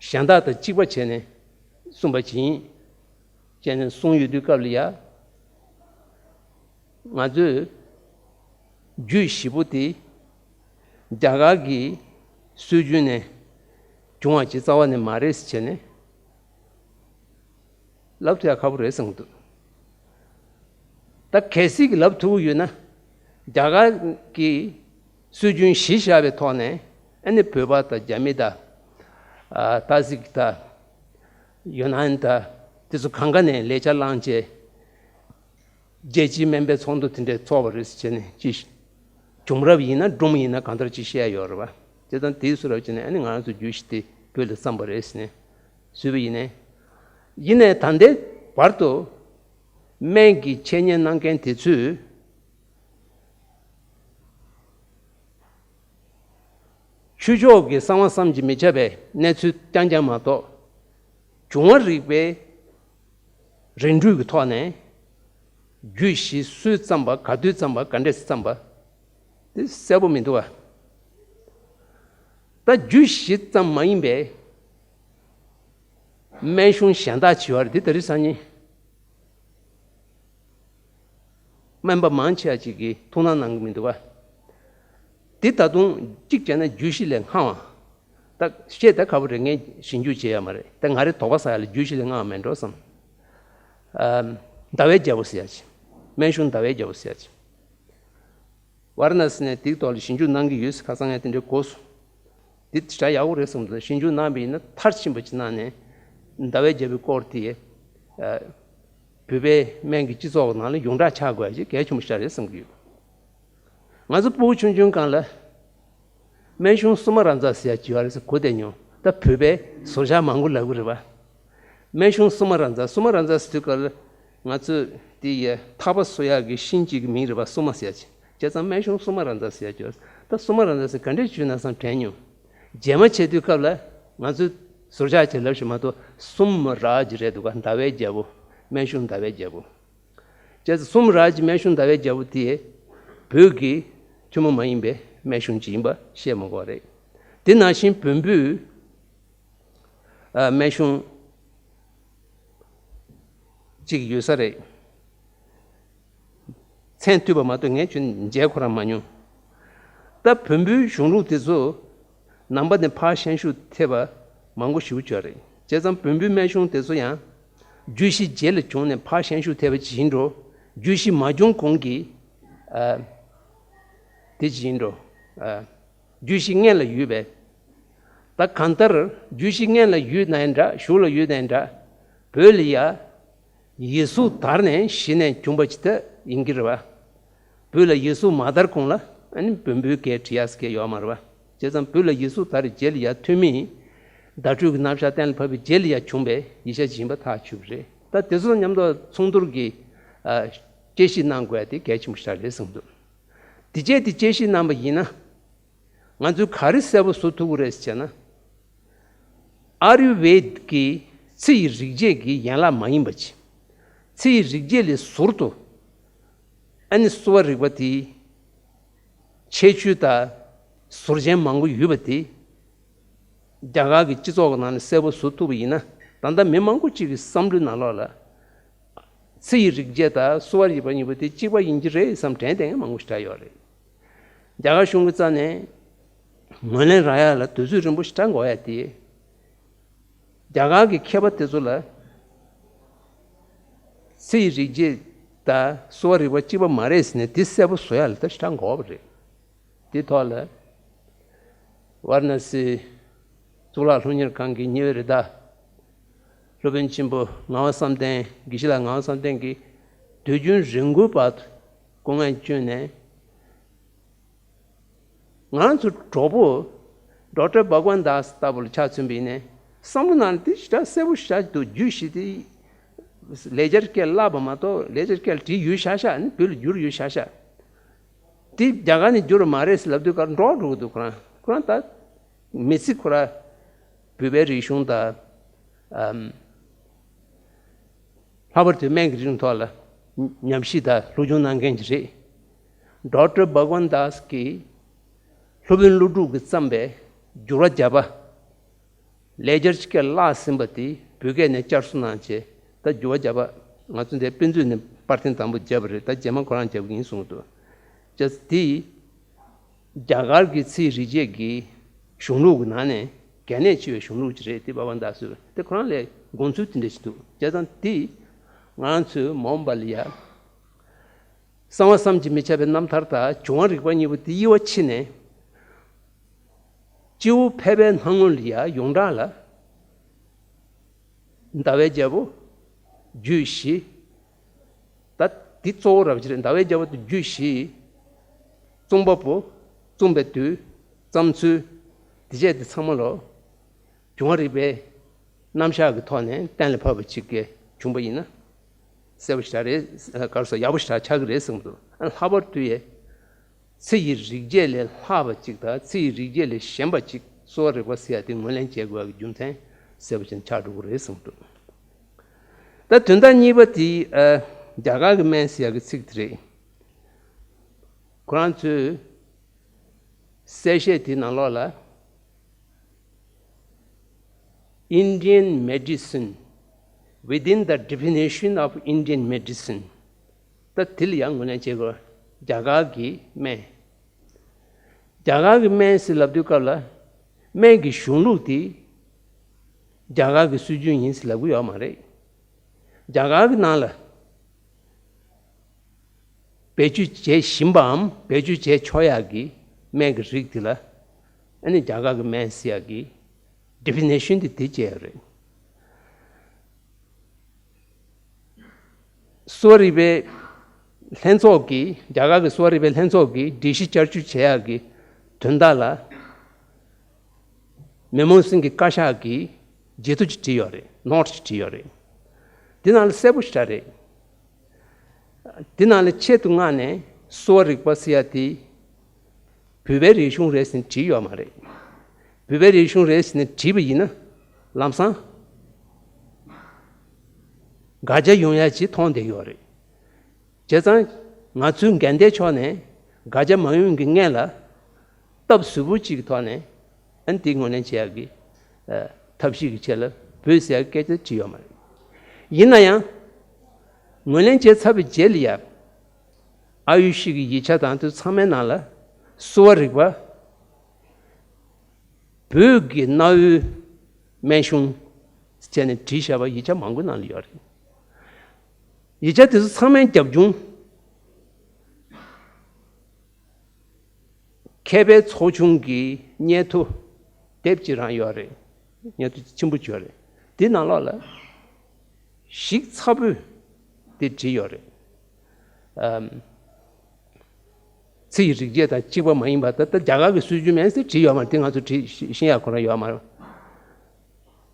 གཞན་དག་དང་གཅིག་པ་བྱས་ནས་གསུངས་པ་ཅིག་ཡིན། བྱས་ནས་གསུངས་ཡོད་དུས་སྐབས་ལ་ཡ། ང་ཚོས་རྒྱུད་བཞི་པོ་དེ་རྒྱ་གར་གྱི་སྲོལ་རྒྱུན་ནས་བྱུང་བ་ཅིག་རྩ་བ་ནས་མ་རེད་ཟེར་བྱས་ནས། ལབ་ཐུབ་ཡ་ཁག་པོ་རེད་བསམ་གྱི་འདུག་ད་གལ་སྲིད་ཀྱི་ལབ་ཐུབ་ཀྱི་ཡོད་ན། རྒྱ་གར་གྱི་སྲོལ་རྒྱུན་གཞི་བཞག་པའི་ཐོག་ནས། ཨ་ནི་བོད་པ་དང་རྒྱ་མི་དང་། ཨ། ཏ་ཟིག་དང་། ཡོ་ནན་དང་། དེ་ཚོ་གང་ག་ནས་ལས་འཆར་བླངས་བྱས། རྒྱལ་སྤྱིའི་སྨན་པའི་ཚོགས་འདུ་དེ་འདྲས་ཚོགས་པ་རེད་ཟེར་བྱས་ནས་ཅི། བྱུང་རབས་ཡིན་ན་སྒྲུང་ཡིན་ན་གང་ལྟར་ཅི་བཤད་ཡ་ཡོད་རེད་པ། དེ་དང་དེའི་བཟོ་འདྲ་བྱས་ནས། ཨ་ནི་ང་རང་ཚོ་རྒྱུད་བཞི་དེ་བོད་ལ་བརྩམས་པ་རེད་ཟེར་ནས་བཟོས་པ་ཡིན་ནའི། ཡིན་ནའི་ད་ལྟའི་བར་དུ་སྨན་གྱི་འཆད་ཉན་གནང་མཁན་དེ་ཚོས། ཆོས་ཕྱོགས་ཀྱི་གསང་བ་བསམ་གྱིས་མི་ཁྱབ་པའི་གནས་ཚུལ་རྐྱང་རྐྱང་མ་གཏོགས། འབྱུང་བ་རིག་པའི་རིགས་འགྲེ་གི་ཐོག་ནས་རྒྱུད་བཞི་སུས་བརྩམས་པ། ག་དུས་བརྩམས་པ། ག་འདྲས་བརྩམས་པ་དེ་གསལ་པོ་མི་འདུག་པ། ད་རྒྱུད་བཞི་ཙམ་མ་ཡིན་པའི་སྨན་གཞུང་གཞན་དག་ཅིག་ཡོད་རེད། འདི་ད་རེས་སང་ཉིན་སྨན་པ་མང་ཆེ་བ་ཅིག་གིས་ཐུགས་སྣང་གནང་གི་མི་འདུག་པ། འདི་ད་དུང་གཅིག་བྱས་ན་རྒྱུད་བཞི་ལས་སྔ་བ། ད་བཤད་ད་ཁག་པོ་རེད། ངས་ཞིབ་འཇུག་བྱས་ཡ་མ་རེད། ད་ང་རའི་དོགས་པ་ཟ་ཡ་ལ་རྒྱུད་བཞི་ལས་སྔ་བ་མེད་འགྲོ་བསམ། ཨ། ཟླ་བའི་རྒྱལ་པོ་ཟེར་ཡ་ཅིག་སྨན་གཞུང་ཟླ་བའི་རྒྱལ་པོ་ཟེར་ཡ་ཅིག་ཝཱ་ར་ཎ་སི་ནས་དེའི་ཐོག་ལ་ཞིབ་འཇུག་གནང་གི་ཡོད་ཟེར་ཁ་སང་ཡང་དེ་འདྲའི་གོ་སོང་། འདི་ཞེ་དྲག་ཡག་པོ་རེད་བསམ་འདུག་ཞིབ་འཇུག་གནང་བ་ཡིན་ན་མཐར་ཕྱིན་པ་ཅིག་གནང་ནས། ཟླ་བའི་རྒྱལ་པོའི་སྐོར་དེ། ཨ། བོད་པའི་སྨན་གྱི་སྤྱི་ཚོགས་ནང་ལ་ཡོངས་གྲགས་ཆགས་དགོས་ཡ་ཅིག་གལ་ཆེན་པོ་ཞིག་རེད་བསམ་གྱི་ཡོད། ང་ཚོ་སྤུ་གུ་ཆུང་ཆུང་སྒང་ལ། སྨན་གཞུང་སུ་མ་ར་ཛ་ཟེར་ཡ་ཅིག་ཡོད་རེད་ཟེར་གོ་བསྡད་མྱོང་། ད་བོད་པའི་ཟུར་བཞག་མང་པོ་ལབ་གི་རེད་པ། སྨན་གཞུང་སུ་མ་ར་ཛ། སུ་མ་ར་ཛ་ཟེར་དུས་སྐབས་ལ་ང་ཚོས་དེ་ཡི་ཐག་པ་གསོ་ཡག་གི་ཤིང་གཅིག་གི་མིང་རེད་པ། སུ་མ་ཟེར་ཡ་ཅིག་བྱས་ཙང་སྨན་གཞུང་སུ་མ་ར་ཛ་ཟེར་ཡ་ཅིག་ད་སུ་མ་ར་ཛ་ཟེར་ག་འདྲས་བརྗོད་ན་བསམ་དྲན་མྱོང་། རྗེས་མ་བྱེད་དུས་སྐབས་ལ་ང་ཚོས་ཟུར་བཞག་བྱས་ལབ་ཞིག་མ་གཏོགས། སུམ་ར་ཇི་རེད་འདུག་ག་ཟླ་བའི་རྒྱལ་པོ། སྨན་གཞུང་ཟླ་བའི་རྒྱལ་པོ། བྱས་ཙང་སུམ་ར་ཇི་སྨན་གཞུང་ཟླ་བའི་རྒྱལ་པོ་དེ་བོད་ཀྱི་ཐུན་མོང་མ་ཡིན་པའི་སྨན་གཞུང་ཅིག་ཡིན་པ་བཤད་མི་དགོས་རེད། དེ་ནང་བཞིན་བོན་པོའི། ཨ། སྨན་གཞུང་གཅིག་ཡོད་ས་རེད། མཚན་བཏུས་པ་མ་གཏོགས་ངས་ཁྱོན་མཇལ་ཁོ་རང་མ་མྱོང་། ད་བོན་པོའི་གཞུང་ལུགས་དེ་ཚོ་ནང་པ་ནས་ཕར་ཤན་ཤུགས་ཐེབས་པ་མང་པོ་ཞེ་པོ་ཅིག་ཡོད་རེད། བྱས་ཙང་བོན་པོའི་སྨན་གཞུང་དེ་ཚོ་ཡང་རྒྱུད་བཞི་རྗེས་ལ་བྱུང་ནས་ཕར་ཤན་ཤུགས་ཐེབས་པ་ཅིག་ཡིན་འགྲོ། རྒྱུད་བཞི་མ་བྱུང་གོང་གི་ཨ་དེ་ཅིག་ཡིན་འགྲོ། ཨ་རྒྱུད་བཞི་སྔོན་ལ་ཡོད་པས། ད་གང་ལྟར་རྒྱུད་བཞི་སྔོན་ལ་ཡོད་ན་ཡང་འདྲ། གཞུག་ལ་ཡོད་ན་ཡང་འདྲ། བོད་ལ་ཡ་ཡིག་གཟུགས་དར་ནས་གཞི་ནས་བྱུང་པ་ཅིག་ད་ཡིན་གྱི་རེད་བ། བོད་ལ་ཡིག་གཟུགས་མ་དར་གོང་ལ་ཨ་ནི་བོན་པོའི་སྐད་བྲི་ཡག་སྐད་ཡོད་མ་རེད་བ། བྱས་ཙང་བོད་ལ་ཡིག་གཟུགས་དར་རྗེས་ལ་ཡ་ཐོན་མི་བརྡ་སྤྲོད་ཀྱི་རྣམ་གཞག་གཏན་ལ་ཕབ་པའི་རྗེས་ལ་ཡ་བྱུང་པའི་ཡིག་ཆ་ཅིག་ཡིན་པ་ཐག་ཆོད་པ་རེད། ད་དེ་ཚོ་མཉམ་དུ་ཚོགས་འདུར་གྱི་ཨ་དཔྱད་ཞིབ་གནང་དགོས་ཡ་དེ་གལ་ཆེན་པོ་ཞིག་རེད་བསམ་འདུག། དེ་རྗེས་དེ་དཔྱད་ཞིབ་གནང་པ་ཡིན་ན། ང་ཚོས་ག་རེ་གསལ་པོ་བཟོ་ཐུབ་ཀྱི་རེད་ཟེར་ན། ཨ་རུ་ཝེད་ཀྱི་ཚེ་ཡི་རིག་བྱེད་ཀྱི་ཡན་ལག་མ་ཡིན་པ་ཅིག། ཚེ་ཡི་རིག་བྱེད་ལས་ཟུར་དུ་ཨ་ནི་གསོ་བ་རིག་པ་དེའི་ཁྱད་ཆོས་དང་ཟུར་ཅན་མང་པོ་ཡོད་པ་དེ། རྒྱ་གར་གྱི་སྤྱི་ཚོགས་ཀྱི་ནང་ནས་གསལ་པོ་བཟོ་ཐུབ་པ་ཡིན་ན། ད་ལྟ་མི་མང་པོ་ཅིག་གི་བསམ་བློའི་ནང་ལོགས་ལ། ཚེ་ཡི་རིག་བྱེད་དང་གསོ་བ་རིག་པ་གཉིས་པོ་དེ་གཅིག་པ་ཡིན་གྱི་རེད་བསམ་དྲན་བསྡད་མཁན་མང་པོ་ཞིག་ཡོད་རེད། རྒྱ་གར་གཞུང་གི་རྩ་ནས་ངོས་ལེན་རག་ཡ་ལ་དུས་ཚོད་རིང་པོ་ཞིག་འགོར་ཡ་དེ། རྒྱ་གར་གྱི་མཁས་པ་དེ་ཚོ་ལ་ཚེ་ཡི་རིག་བྱེད་དང་གསོ་བ་རིག་པ་གཅིག་པ་མ་རེད་ཟེར་ནས་དེ་གསལ་པོ་བཟོ་ཡ་ལ་ད་ཞེ་དྲག་འགོར་བ་རེད། དེ་ཐོག་ལ་ཝཱ་ར་ཎ་སི་གཙུག་ལག་སློབ་གཉེར་ཁང་གི་ཉི་ཝེ་རི་ཏཱ་སློབ་དཔོན་ཆེན་པོ་ངག་དབང་བསམ་གཏན། དགེ་བཤེས་ལགས་ངག་དབང་བསམ་གཏན་གྱིས་དུས་རྒྱུན་རེ་སྐུལ་བར་དུ་སྐུ་ངལ་བསྐྱོན་ནས། ང་ཚོ་གྲོགས་པོ་ཌོག་ཊར་བྷག་ཝན་དཱས་ལྟ་བུ་ལ་ཆ་མཚོན་པ་ཡིན་ནའི་བསམ་བློ་ནང་དེ་ཞེ་དྲག་གསལ་པོ་ཞེ་དྲག་འདུག། རྒྱུད་བཞི་དེ་ལེགས་སྦྱར་སྐད་བརླགས་པ་མ་གཏོགས་ལེགས་སྦྱར་སྐད་བྲིས་ཡོད་ཤག་ཤག། ནི་བོད་ལ་བསྒྱུར་ཡོད་ཤག་ཤག། དེ་རྒྱ་གར་ནས་བསྒྱུར་བ་མ་རེད་ཟེར་ལབ་དུས་ཀར་འདྲོག་འགྲོ་གི་འདུག། ཁོ་རང་ཁོ་རང་ད་མི་ཚེ་ཁོ་ར་བོད་པའི་རིག་གཞུང་དང་ཨམ། ལྷག་པར་དུ་སྨན་གྱི་རིག་གནས་ཐོག་ལ་ཉམས་ཞིབ་དང་སློབ་སྦྱོང་གནང་མཁན་ཅིག་རེད། ཌོག་ཊར་བྷག་ཝན་དཱས་ཀྱིས་སློབ་དཔོན་ཀླུ་སྒྲུབ་ཀྱིས་བརྩམས་པའི་འགྱུར་བ་བརྒྱ་པ། ལེགས་སྦྱར་སྐད་བརླགས་ཟིན་པ་དེ་བོད་སྐད་ནས་བསྐྱར་གསོ་གནང་བྱས། ད་འགྱུར་བ་བརྒྱ་པ་ང་ཚོ་འདིར་དཔེ་མཛོད་ནས་པར་འཐེན་དང་པོ་བརྒྱབ་པ་རེད། ད་རྗེས་མ་ཁོ་རང་རྒྱབ་ཀྱི་ཡིན་གསུངས་འདུག། བྱས་ཙང་དེ་རྒྱ་གར་གྱི་ཚེ་ཡི་རིག་བྱེད་ཀྱི་གཞུང་ལུགས་ཀྱི་ནང་ནས་གལ་གནད་ཆེ་བའི་གཞུང་ལུགས་ཅིག་རེད། དེ་བྷག་ཝན་དཱས་ཟེར་བ་དེ་ཁོ་རང་ལ་དགོངས་ཚུལ་དེ་འདྲ་ཞིག་འདུག། བྱས་ཙང་དེ་ང་རང་ཚོའི་མ་འོངས་པ་ལ་ཡ། གསང་བ་བསམ་གྱིས་མི་ཁྱབ་པའི་རྣམ་ཐར་དང་འབྱུང་བ་རིག་པ་གཉིས་པོ་དེ་དབྱེ་བ་ཕྱེ་ནས། སྤྱི་བོ་ཕལ་པའི་སྣང་ངོ་ལ་ཡ་ཡོངས་གྲགས་ལ། ཟླ་བའི་རྒྱལ་པོ། རྒྱུད་བཞི། ད་འདི་གཙོ་བོ་རབ་ཅིག་རེད། ཟླ་བའི་རྒྱལ་པོ་དེ་རྒྱུད་བཞི། གཙུག་པ་པོ། གཙུག་པའི་བདུད། བརྩམས་ཚུལ། དེ་བྱས་དེ་ཚང་མ་ལོ། འབྱུང་བ་རིག་པའི་རྣམ་གཞག་གི་ཐོག་ནས་གཏན་ལ་ཕབ་པ་ཅིག་གི་བྱུང་པ་ཡིན་ན། གསལ་པོ་ཞེ་དྲག་རེད། ག་རེ་ཟེར། ཡག་པོ་ཞེ་དྲག་ཆགས་ཀྱི་རེད་གསུངས་འདུག། ཨ་ལྷག་པར་དུ་ཡ། ཚེ་ཡི་རིག་བྱེད་ལས་ལྷག་པ་ཅིག་དང་ཚེ་ཡི་རིག་བྱེད་ལས་གཞན་པ་ཅིག་གསོ་བ་རིག་པ་ཟེར་ཡ་དེ་ངོས་ལེན་བྱེད་དགོས་ཡ་གི་རྒྱུ་མཚན་གསལ་པོ་ཅིག་ཆགས་འགྲོ་གི་རེད་གསུངས་འདུག། ད་དོན་དག་གཉིས་པ་དེ་ཨ་རྒྱ་གར་གྱི་སྨན་ཟེར་ཡ་གི་ཚིག་དེ་རེད། ཁོ་རང་ཚོས་གསལ་བཤད་དེའི་ནང་ལོགས་ལ། Indian medicine within the definition of Indian medicine. ད་དེ་ལ་ཡང་ངོས་ལེན་བྱེད་དགོས། རྒྱ་གར་གྱི་སྨན། རྒྱ་གར་གྱི་སྨན་ཟེར་ལབ་དུས་སྐབས་ལ། སྨན་གྱི་གཞུང་ལུགས་དེ་རྒྱ་གར་གྱི་སྲོལ་རྒྱུན་ཡིན་ཟེར་ལབ་ཀྱི་ཡོད་མ་རེད། རྒྱ་གར་གྱི་ནང་ལ་བེད་སྤྱོད་བྱེད་བཞིན་པའམ་བེད་སྤྱོད་བྱེད་ཆོག་ཡག་གི་སྨན་གྱི་རིགས་དེ་ལ། ཨ་ནི་རྒྱ་གར་གྱི་སྨན་ཟེར་ཡག་གི་ཌི་ཕི་ནེ་ཤན་དེ་དེ་བྱས་ཡོད་རེད། གསོ་བ་རིག་པའི་ལྷན་ཚོགས་ཀྱིས། རྒྱ་གར་གྱི་གསོ་བ་རིག་པའི་ལྷན་ཚོགས་ཀྱིས་སྒྲིག་གཞི་བསྐྱར་བཅོས་བྱེད་ཡག་གི་དོན་དག་ལ། མེ་མོ་སིང་གི་བཀའ་ཤག་གིས་བརྗེད་ཐོ་ཅིག་བྲིས་ཡོད་རེད། ནོ་ཊི་ཅིག་བྲིས་ཡོད་རེད། འདི་ནང་ལ་གསལ་པོ་ཞེ་དྲག་རེད། འདི་ནང་ལ་ཆེད་དུ་མངགས་ནས་གསོ་བ་རིག་པ་ཟེར་ཡ་དེ་བོད་པའི་རིག་གཞུང་རེད་ཟེར་ནས་བྲིས་ཡོད་མ་རེད། བོད་པའི་རིག་གཞུང་རེད་ཟེར་ནས་བྲིས་པ་ཡིན་ན་ལམ་སང་དགག་བྱ་ཡོང་ཡ་ཅིག་མཐོང་བསྡད་ཡོད་རེད། བྱས་ཙང་ང་ཚོའི་འགན་བདེན་ཕྱོགས་ནས་དགག་བྱ་མ་ཡོང་གི་སྔོན་ལ་སྟབས་གཟུགས་པོ་གཅིག་གི་ཐོག་ནས་ཨ་ནི་དེ་ངོས་ལེན་བྱེད་ཡག་གི་ཨ་ཐབས་ཤེས་ཀྱི་ཆེད་ལ་བོད་ཟེར་ཡག་སྐད་ཆ་བྲིས་ཡོད་མ་རེད། ཡིན་ན་ཡང་ངོས་ལེན་བྱས་ཚར་བའི་རྗེས་ལ་ཡ། ཨ་ཡུ་ཤི་གི་ཡིག་ཆ་དང་དེ་ཚང་མའི་ནང་ལ་གསོ་བ་རིག་པ། བོད་ཀྱི་གནའ་བོའི་སྨན་གཞུང་བྱས་ནས་བྲིས་བཞག་པ་ཡིག་ཆ་མང་པོ་ནང་ལ་ཡོད་རེད། ཡིག་ཆ་དེ་ཚོ་ཚང་མའི་རྒྱབ་ལྗོངས། མཁས་པའི་ཚོགས་ཆུང་གི་སྙན་ཐོ་དེབ་ཅིག་རང་ཡོད་རེད། སྙན་ཐོ་ཆེན་པོ་ཅིག་ཡོད་རེད། དེ་ནང་ལོགས་ལ་ཞིབ་ཚགས་པོས་དེ་བྲིས་ཡོད་རེད། ཨམ། ཚེ་ཡི་རིག་བྱེད་དང་གཅིག་པ་མ་ཡིན་པ་ད་ལྟ་རྒྱ་གར་གྱི་སྲོལ་རྒྱུན་མིན་ཟེར་བྲིས་ཡོད་མ་རེད། དེ་ང་ཚོ་བྲིས་ཤེས་ཡག་ཁོ་རང་ཡོད་མ་རེད།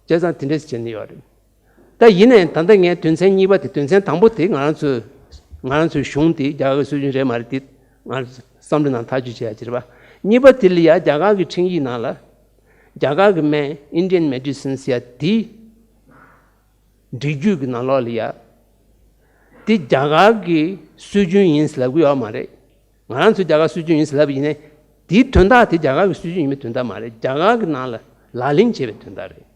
བྱས་ཙང་དེ་འདྲས་བྱས་ནས་ཡོད་རེད། ད་ཡིན་ནའི་ད་ལྟ་ངས་དོན་ཚན་གཉིས་པ་དེ། དོན་ཚན་དང་པོ་དེ་ང་རང་ཚོའི་ང་རང་ཚོའི་གཞུང་དེ་རྒྱ་གར་གྱི་སྲོལ་རྒྱུན་རེད་མ་རེད་དེ་ང་རང་ཚོ་བསམ་བློའི་ནང་ཐག་གཅོད་བྱེད་ཡ་ཅིག་རེད་པ། གཉིས་པ་དེ་ལ་ཡ་རྒྱ་གར་གྱི་འཕྲིན་ཡིག་ནང་ལ་རྒྱ་གར་གྱི་སྨན། Indian medicine ཟེར་ཡ་དེ་འགྲེལ་བརྗོད་ཀྱི་ནང་ལོགས་ལ་ཡ་དེ་རྒྱ་གར་གྱི་སྲོལ་རྒྱུན་ཡིན་ཟེར་ལབ་ཀྱི་ཡོད་མ་རེད། ང་རང་ཚོས་རྒྱ་གར་སྲོལ་རྒྱུན་ཡིན་ཟེར་ལབ་པ་ཡིན་ནའི་དེའི་དོན་དག་དེ་རྒྱ་གར་གྱི་སྲོལ་རྒྱུན་ཡིན་པའི་དོན་དག་མ་རེད། རྒྱ་གར་གྱི་ནང་ལ་ལག་ལེན་བྱས་པའི་དོན་དག་རེད།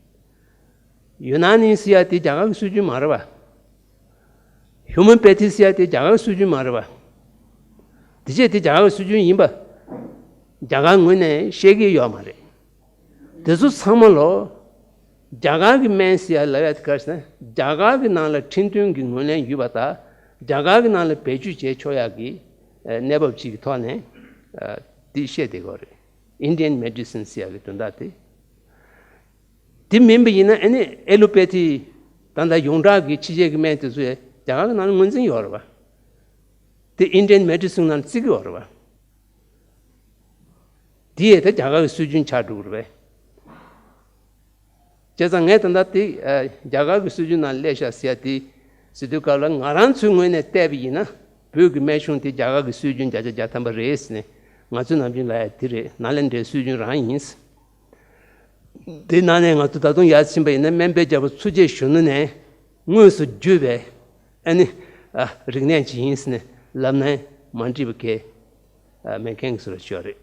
ཡུ་ན་ནི་ཟེར་ཡ་དེ་རྒྱ་གར་གྱི་སྲོལ་རྒྱུན་མ་རེད་པ། ཧོ་མིའོ་པེ་ཐི་ཟེར་ཡ་དེ་རྒྱ་གར་གྱི་སྲོལ་རྒྱུན་མ་རེད་པ། དེ་བྱས་དེ་རྒྱ་གར་གྱི་སྲོལ་རྒྱུན་ཡིན་པ་རྒྱ་གར་ངོས་ནས་བཤད་ཀྱི་ཡོད་མ་རེད། དེ་ཚོ་ཚང་མ་ལོ་རྒྱ་གར་གྱི་སྨན་ཟེར་ཡ་ལབ་ཡ་དེ་ག་རེ་ཟེར་ན་རྒྱ་གར་གྱི་ནང་ལ་ཁྲིམས་མཐུན་གྱི་ངོས་ལེན་ཡོད་པ་དང་རྒྱ་གར་གྱི་ནང་ལ་བེད་སྤྱོད་བྱས་ཆོག་ཡ་གི་གནས་བབ་ཅིག་གི་ཐོག་ནས་འདི་བཤད་བསྡད་ཀྱི་ཡོད་རེད། Indian medicine ཟེར་ཡ་གི་དོན་དག་དེ། དེ་མིན་པ་ཡིན་ན་ཨ་ནི་ཨེ་ལོ་པེ་ཐི་ད་ལྟ་ཡོངས་གྲགས་ཀྱི་ཕྱི་རྒྱལ་གྱི་སྨན་དེ་ཚོ་ཡང་རྒྱ་གར་གྱི་ནང་ལ་ངོས་འཛིན་ཡོད་རེད་པ། དེ་Indian medicine ནང་བརྩི་གི་ཡོད་རེད་པ། དེ་ཡང་ད་རྒྱ་གར་གྱི་སྲོལ་རྒྱུན་ཆགས་འགྲོ་གི་རེད་པས། བྱས་ཙང་ངས་ད་ལྟ་དེ་རྒྱ་གར་གྱི་སྲོལ་རྒྱུན་ནང་སླེབས་ཤག་ཟེར་ཡ་དེ་ཟེར་དུས་སྐབས་ལ་ང་རང་ཚོའི་ངོས་ནས་བལྟས་པ་ཡིན་ན་བོད་ཀྱི་སྨན་གཞུང་དེ་རྒྱ་གར་གྱི་སྲོལ་རྒྱུན་བརྒྱ་ཆ་བརྒྱ་ཐམ་པ་རེད་ཟེར་ནས་ང་ཚོས་ནམ་རྒྱུན་ལབ་ཡ་དེ་རེད། ནཱ་ལེནྡྲའི་སྲོལ་རྒྱུན་རང་ཡིན། དེ་ནང་ནས་ང་ཚོ་ད་དུང་ཡར་ཕྱིན་པ་ཡིན་ན་སྨན་པའི་རྒྱལ་པོ་ཐུགས་རྗེ་གཞོན་ནུ་ནས་དངོས་སུ་བརྒྱུད་པའི་ཨ་ནི་རིག་གནས་ཅིག་ཡིན་ཟེར་ནས་ལབ་ན་མ་འགྲིག་པ་གང་ཡང་མེད་མཁན་གྱི་བཟོ་འདྲ་ཅིག་ཡོད་རེད།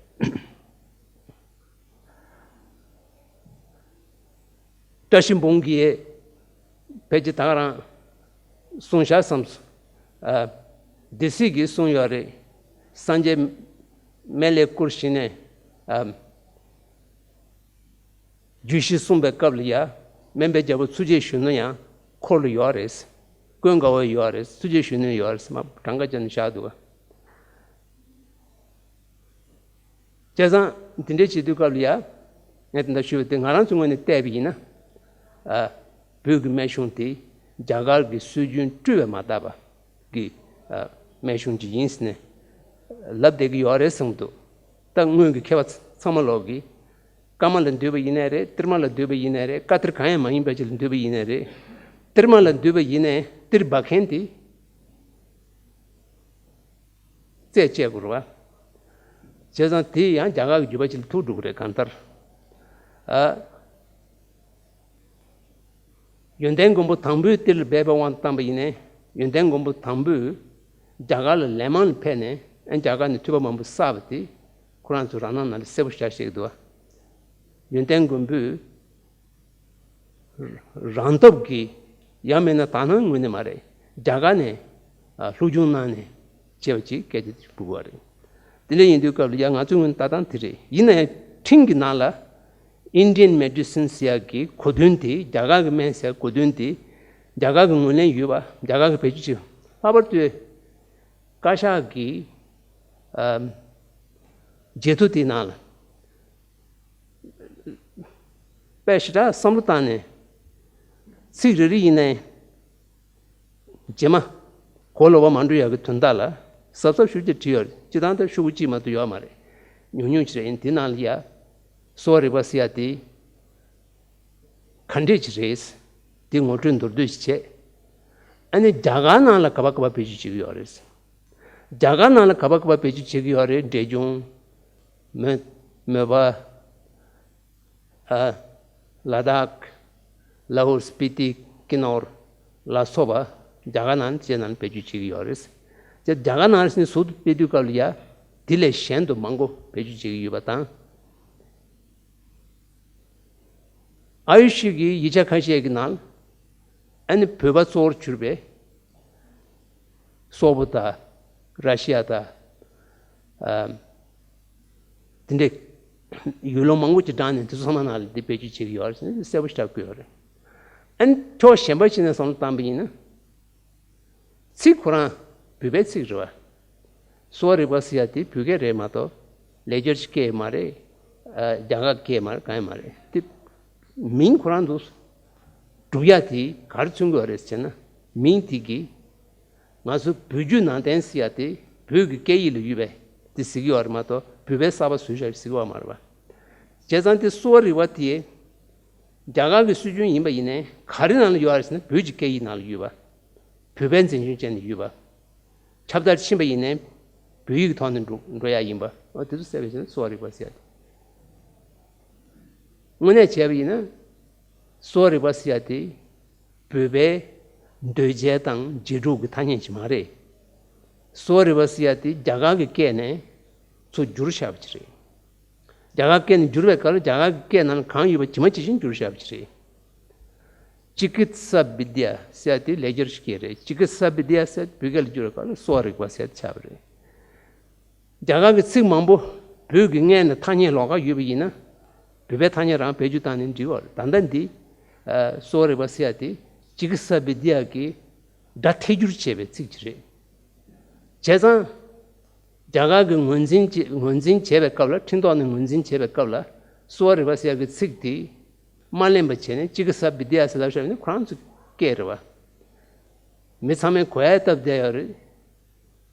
བཀྲ་ཤིས་འབུམ་གྱིས་ཕལ་ཆེར་ད་ག་རང་གསུངས་བཞག་བསམ་སོང་། ཨ། སྡེ་སྲིད་ཀྱིས་གསུངས་ཡོད་རེད། སངས་རྒྱས་སྨན་བླའི་སྐུར་བཞེངས་ནས། ཨ། རྒྱུད་བཞི་གསུངས་པའི་སྐབས་ལ་ཡ། སྨན་པའི་རྒྱལ་པོ་ཐུགས་རྗེ་གཞོན་ནུ་ཡང་འཁོར་ལོ་ཡོད་རེད། ཀུན་དགའ་བོ་ཡོད་རེད། ཐུགས་རྗེ་གཞོན་ནུ་ཡོད་རེད། མ་གྲངས་ཀ་བརྒྱབ་ནས་བཞག་འདུག་ག། བྱས་ཙང་འདི་འདྲ་བྱེད་དུས་སྐབས་ལ་ཡ། ངས་དེ་འདྲ་ཞུས་པ་དེ་ང་རང་ཚོའི་ངོས་ནས་བལྟས་པ་ཡིན་ན། ཨ། བོད་ཀྱི་སྨན་གཞུང་དེ་རྒྱ་གར་གྱི་སྲོལ་རྒྱུན་བཀྲུས་པས་མ་དག་པ་གི། ཨ། སྨན་གཞུང་ཅིག་ཡིན་ཟེར་ནས་ལབ་བསྡད་ཀྱི་ཡོད་རེད་བསམ་འདུག། ད་སྔོན་གྱི་མཁས་པ་ཚང་མ་ལོག་གིས་ཀརྨ་ལ་འདུས་པ་ཡིན་ནའི་རེད། ཏིར་མ་ལ་འདུས་པ་ཡིན་ནའི་རེད། བཀའ་གཏེར་གང་ཡང་མ་ཡིན་པ་ཅིག་ལ་འདུས་པ་ཡིན་ནའི་རེད། ཏིར་མ་ལ་འདུས་པ་ཡིན་ནའི་ཏིར་འབག་མཁན་དེ་རྩད་བཅད་དགོས་རེད་པ། བྱས་ཙང་དེ་ཡང་རྒྱ་གར་གྱི་བརྒྱུད་པ་ཅིག་ལ་ཐུག་འགྲོ་གི་རེད། གང་ལྟར། ཨ། ཡོན་ཏན་མགོན་པོ་དང་པོས་ཏིར་འབེབས་པའི་དབང་དུ་བཏང་པ་ཡིན་ནའི་ཡོན་ཏན་མགོན་པོ་དང་པོས་རྒྱ་གར་ལ་ལན་མང་ལ་ཕེབས་ནས་ཨ། རྒྱ་གར་ནས་ཐོས་པ་མང་པོ་བསགས་པ་དེ་ཁོ་རང་ཚོ་རང་སྣང་ནང་ལ་གསལ་པོ་ཤར་བཤད་ཀྱི་འདུག་པ། ཡོན་ཏན་མགོན་པོས་རང་སྟོབས་ཀྱིས་ཡང་མིན་ན་དག་སྣང་ངོས་ནས་མ་རེད། རྒྱ་གར་ནས་ཨ། སློབ་སྦྱོང་གནང་ནས་བྱས་པ་ཅིག་སྐད་ཆ་ཞིག་འབུལ་བ་རེད། དེ་འདྲ་ཡིན་དུས་སྐབས་ལ་ཡང་ང་ཚོའི་ངོས་ནས་ལྟ་སྟངས་དེ་རེད། ཡིན་ན་ཡང་ཁྲིམས་ཀྱི་ནང་ལ་Indian medicine ཟེར་ཡག་གི་གོ་དོན་དེ། རྒྱ་གར་གྱི་སྨན་ཟེར་གོ་དོན་དེ་རྒྱ་གར་གྱི་ངོས་ལེན་ཡོད་པ། རྒྱ་གར་གྱི་བེད་སྤྱོད་བྱེད་པ། ལྷག་པར་དུ་བཀའ་ཤག་གི་ཨམ། བརྗེད་ཐོ་དེའི་ནང་ལ་དཔེ་ཞེ་དྲག་བསམ་བློ་བཏང་ནས་ཚིག་རེ་རེ་ཡིན་ནའི་རྗེས་མ་གོ་ལོག་པ་མ་འགྲོ་ཡག་གི་དོན་དག་ལ་གཟབ་གཟབ་ཤུགས་ཆེ་བྲིས་ཡོད་རེད། སྤྱིར་བཏང་ད་ཤོག་གུ་གཅིག་མ་གཏོགས་ཡོད་མ་རེད། ཉུང་ཉུང་ཅིག་རེད། ཡིན་དེ་ནང་ལ་ཡ་གསོ་བ་རིག་པ་ཟེར་ཡ་དེ་ག་འདྲས་ཅིག་རེད། དེ་ངོ་སྤྲོད་མདོར་བསྡུས་ཤིག་བྱས། ཨ་ནི་རྒྱ་གར་ནང་ལ་ག་པར་ག་པར་བེད་སྤྱོད་བྱེད་ཀྱི་ཡོད་རེད། རྒྱ་གར་ནང་ལ་ག་པར་ག་པར་བེད་སྤྱོད་བྱེད་ཀྱི་ཡོད་རེད། འབྲས་ལྗོངས། མོན། མོན་པ། ཨ། ལ་དྭགས། ལ་ཧོར་སྤི་ཏི། ཀི་ནོར་ལ་སོགས་པ་རྒྱ་གར་ནང་བཅས་ནང་བེད་སྤྱོད་བྱེད་ཀྱི་ཡོད་རེད། དེ་རྒྱ་གར་ནང་ནས་ཟུར་དུ་སྤེལ་དུས་སྐབས་ལ་ཡ་དེ་ལས་གཞན་དུ་མང་པོ་བེད་སྤྱོད་བྱེད་ཀྱི་ཡོད་པ་དང་། ཨ་ཡུ་ཤི་གི་ཡིག་ཆ་ཁ་ཤས་ཀྱི་ནང་ཨ་ནི་བོད་པ་གཙོ་བོར་གྱུར་པའི་སོག་པོ་དང་ར་ཤི་ཡ་དང་ ཨ། དེ་འདྲའི་ཡུལ་ལུང་མང་པོ་ཅིག་བགྲངས་ནས་དེ་ཚོ་ཚང་མ་ནང་ལ་འདི་བེད་སྤྱོད་བྱེད་ཀྱི་ཡོད་རེད་ཟེར་ནས་གསལ་པོ་ཞེ་དྲག་བཀོད་ཡོད་རེད། ཨ་ནི་ཕྱོགས་གཞན་པ་ཞིག་ནས་བསམ་བློ་བཏང་པ་ཡིན་ན། ཚིག་ཁོ་རང་བོད་པའི་ཚིག་རེད་བ། གསོ་བ་རིག་པ་ཟེར་ཡ་དེ་བོད་སྐད་རེད་མ་གཏོགས་ལེགས་སྦྱར་གྱི་སྐད་མ་རེད། ཨ། རྒྱ་གར་སྐད་མ་རེད། གང་ཡང་མ་རེད་དེ། མིང་ཁོ་རང་དུ་སྒྲུབ་ཡ་དེ་ག་རེ་མཚོན་གྱི་ཡོད་རེད་ཟེར་ན། མིང་དེ་གིས་ང་ཚོ་བོད་བརྒྱུད་ནང་བསྟན་ཟེར་ཡ་དེ་བོད་ཀྱི་སྐད་ཡིག་ལ་ཡོད་པས་དེ་ཟེར་གྱི་ཡོད་རེད་མ་གཏོགས་བོད་པའི་གསར་པ་བཟོས་བཞག་ཟེར་གྱི་ཡོད་མ་རེད་བ། བྱས་ཙང་དེ་གསོ་བ་རིག་པ་དེ་རྒྱ་གར་གྱི་སྲོལ་རྒྱུན་ཡིན་པ་ཡིན་ནའི་ག་རེ་ནང་ལ་ཡོད་རེད་ཟེར་ན་བོད་ཀྱི་སྐད་ཡིག་ནང་ལ་ཡོད་པ། བོད་པའི་མཚན་བྱང་ཅན་ནས་ཡོད་པ། ཁྱབ་བརྡལ་ཕྱིན་པ་ཡིན་ནའི་བོད་ཡིག་ཐོག་ནས་འགྲོ་འགྲོ་ཡ་ཡིན་པ། འོ་དེ་ཚོ་གསལ་བའི་ཆ་ནས་གསོ་བ་རིག་པ་ཟེར་ཡ་དེ། དངོས་གནས་བྱས་པ་ཡིན་ན་གསོ་བ་རིག་པ་ཟེར་ཡ་དེ་བོད་པའི་འདོད་བྱ་དང་རྗེས་འགྲོ་གི་ཐ་སྙད་ཅིག་མ་རེད། གསོ་བ་རིག་པ་ཟེར་ཡ་དེ་རྒྱ་གར་གྱི་སྐད་ནས་ཚུར་བསྒྱུར་བཞག་པ་ཅིག་རེད། རྒྱ་གར་སྐད་ནས་བསྒྱུར་བའི་སྐབས་ལ་རྒྱ་གར་གྱི་སྐད་ནང་ལ་གང་ཡོད་པ་ཇི་མ་ཇི་བཞིན་བསྒྱུར་བཞག་པ་ཅིག་རེད། ཅི་ཀི་ཚ་བི་དི་ཡ་ཟེར་ཡ་དེ་ལེགས་སྦྱར་གྱི་སྐད་རེད། ཅི་ཀི་ཚ་བི་དི་ཡ་ཟེར་བོད་སྐད་ལ་བསྒྱུར་བའི་སྐབས་ལ་གསོ་བ་རིག་པ་ཟེར་ཆགས་པ་རེད། རྒྱ་གར་གྱི་ཚིག་མང་པོ་བོད་ཀྱི་སྔོན་ནས་ཐ་སྙད་ལོགས་ཀ་ཡོད་པ་ཡིན་ན། བོད་པའི་ཐ་སྙད་རང་བེད་སྤྱོད་བཏང་ནས་འབྲི་བར། ད་ལྟ་འདི་ཨ་གསོ་བ་རིག་པ་ཟེར་ཡ་དེ་ཅི་ཀི་ཚ་བི་དི་ཡ་གི་སྒྲ་ཐད་སྒྱུར་བྱས་པའི་ཚིག་ཅིག་རེད། བྱས་ཙང་། རྒྱ་གར་གྱི་ངོས་འཛིན་བྱེད་ངོས་འཛིན་བྱེད་པའི་སྐབས་ལ། འཕྲིན་ཐོག་ནས་ངོས་འཛིན་བྱེད་པའི་སྐབས་ལ་གསོ་བ་རིག་པ་ཟེར་ཡ་གི་ཚིག་དེ་མ་ལེན་པ་བྱས་ནས་ཅི་ཀི་ཚ་བི་དི་ཡ་ཟེར་ལབ་བཞག་ནས་ཁོ་རང་ཚོའི་སྐད་རེད་བ། མི་ཚང་མས་གོ་ཡ་སྟབས་བདེ་ཡོད་རེད།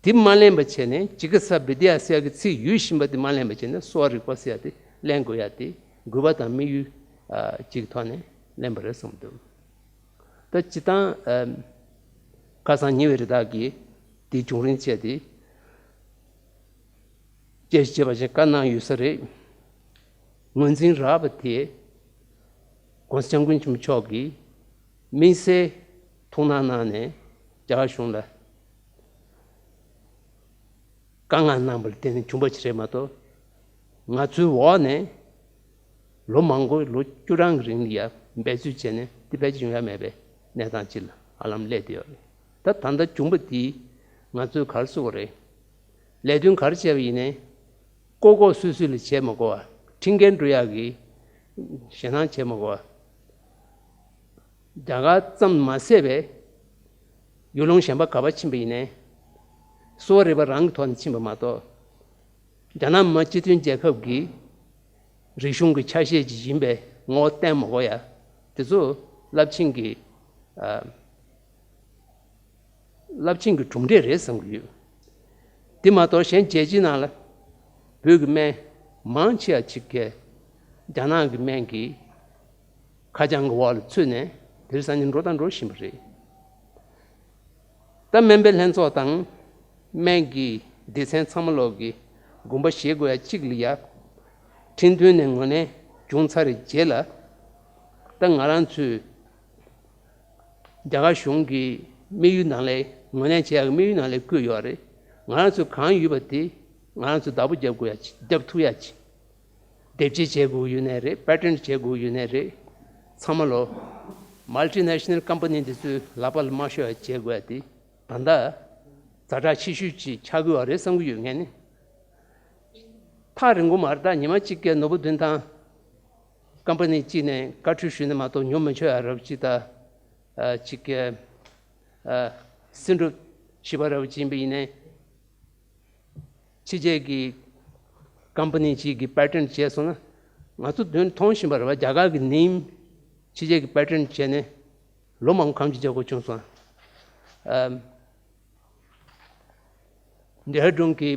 དེ་མ་ལེན་པ་བྱས་ནས་ཅི་ཀི་ཚ་བི་དི་ཡ་ཟེར་ཡ་གི་ཚིག་ཡོད་བཞིན་པ་དེ་མ་ལེན་པ་བྱས་ནས་གསོ་བ་རིག་པ་ཟེར་ཡ་དེ་ལེན་དགོས་ཡ་དེ་དགོས་པ་དང་དམིགས་ཡུལ་ཨ་གཅིག་ཐོག་ནས་ལེན་པ་རེད་བསམ་འདུག་ད་སྤྱིར་བཏང་ཨ་ཁ་སང་ཉེ་བའི་རི་དྭགས་ཀྱིས་དེ་བྱུང་རིང་བྱས་ཏེ། དཔྱད་ཞིབ་བྱས་པ་བཞིན་བཀའ་གནང་ཡོད་ས་རེད། ངོས་འཛིན་རག་པ་དེ་༸གོང་ས་༸སྐྱབས་མགོན་ཆེན་པོ་མཆོག་གིས་དམིགས་བསལ་ཐུགས་སྣང་གནང་ནས་རྒྱ་གར་གཞུང་ལ་བཀའ་མངགས་གནང་བ་ལ་བརྟེན་ནས་བྱུང་བ་ཞིག་རེད་མ་གཏོགས། ང་ཚོའི་འོག་ནས་ལོ་མང་པོ་ལོ་བཅུ་གྲངས་ཀྱི་རིང་ལ་ཡ་འབད་རྩོལ་བྱས་ནས་དེ་ཕལ་ཆེར་ཡོང་ཡ་མེད་པའི་གནས་སྟངས་ཅིག་ལ་ཧ་ལམ་སླེབས་བསྡད་ཡོད་རེད། ད་ད་ལྟ་བྱུང་བ་དེས་ང་ཚོས་ག་རེ་ཟེར་དགོས་རེད། ལས་དོན་ག་རེ་བྱས་པ་ཡིན་ནའི་ལྐོག་ལྐོག་སུད་སུད་ལ་བྱས་མ་དགོས་པ། ཁྲིམས་འགལ་འགྲོ་ཡག་གི་ཞེད་སྣང་བྱས་མ་དགོས་པ། རྒྱ་གར་ཙམ་མ་ཟད་པའི་ཡུལ་ལུང་གཞན་པ་ག་པར་ཕྱིན་པ་ཡིན་ནའི་གསོ་བ་རིག་པ་རང་གི་ཐོག་ནས་ཕྱིན་པ་མ་གཏོགས། རྒྱ་ནག་མི་དམངས་སྤྱི་མཐུན་རྒྱལ་ཁབ་ཀྱི་རིག་གཞུང་གི་ཆ་ཤས་ཅིག་ཡིན་པའི་ངོ་བོ་བསྟན་མ་དགོས་ཡ། དེ་ཚོ་རླབས་ཆེན་གྱི་ཨ། རླབས་ཆེན་གྱི་གྲུབ་འབྲས་རེད་བསམ་གྱི་ཡོད། དེ་མ་གཏོགས་གཞན་རྒྱལ་སྤྱིའི་ནང་ལ་བོད་ཀྱི་སྨན་མང་ཆེ་བ་ཅིག་གིས་རྒྱ་ནག་གི་སྨན་གྱི་ཁ་བྱང་གི་འོག་ལ་ཚུད་ནས་དེང་སང་ཉིན་འགྲོ་དང་འགྲོ་བཞིན་པ་རེད། ད་སྨན་པའི་ལྷན་ཚོགས་དང་སྨན་གྱི་སྡེ་ཚན་ཚང་མ་ལོག་གི་དགོངས་པ་བཞེས་དགོས་ཡ་གཅིག་ལ་ཡ། ཁྲིམས་མཐུན་ནས་ངོས་ལེན་བྱུང་ཚར་བའི་རྗེས་ལ། ད་ང་རང་ཚོས་རྒྱ་གར་གཞུང་གི་དམིགས་ཡུལ་ནང་ལ་ངོས་ལེན་བྱེད་ཡག་གི་དམིགས་ཡུལ་ནང་ལ་བཀོད་ཡོད་རེད། ང་རང་ཚོ་གང་ཡོད་པ་དེ་ང་རང་ཚོ་བདག་པོ་རྒྱབ་དགོས་ཡ་ཅིག་རྒྱབ་ཐུབ་ཡ་ཅིག་དེབ་སྐྱེལ་བྱེད་དགོས་ཡོད་ནའི་རེད། པེ་ཊེན་ཊི་བྱེད་དགོས་ཡོད་ནའི་རེད། ཚང་མ་ལོ་མལ་ཊི་ནེ་ཤ་ནལ་ཀམ་པ་ནི་འདི་ཚོའི་ལག་པ་ལ་མ་ཤོར་ཡ་བྱེད་དགོས་ཡ་དེ་ད་ལྟ་ཛ་དྲག་ཆེ་ཤོས་ཅིག་ཆགས་ཀྱི་ཡོད་རེད་བསམ་གྱི་ཡོད། ངས་ནི་ཐག་རིང་པོ་མ་རེད། ད་ཉི་མ་གཅིག་གི་ནོར་བུ་འདོན་ཐང་ཀམ་པ་ནི་གཅིག་ནས་བཀའ་འཁྲོལ་ཞུས་ན་མ་གཏོགས་ཉོ་མི་ཆོག་ཡ་རབ་ཅིག་ད་ཨ་ཅིག་གི་ཨ་སེམས་སྒྲུབ་བྱེད་པ་རབ་ཅིག་ཡིན་པ་ཡིན་ནའི། ཕྱི་རྒྱལ་གྱི་ཀམ་པ་ནི་ཅིག་གིས་པེ་ཊེན་ཊི་བྱས་སོང་ན། ང་ཚོ་དོན་མཐོང་བཞིན་པ་རེད་བ། རྒྱ་གར་གྱི་ནིམ་ཕྱི་རྒྱལ་གྱི་པེ་ཊེན་ཊི་བྱས་ནས་ལོ་མང་པོ་གང་ཅི་རྒྱག་དགོས་བྱུང་སོང་། ཨམ། ཌེ་ར་ཌུན་གྱི་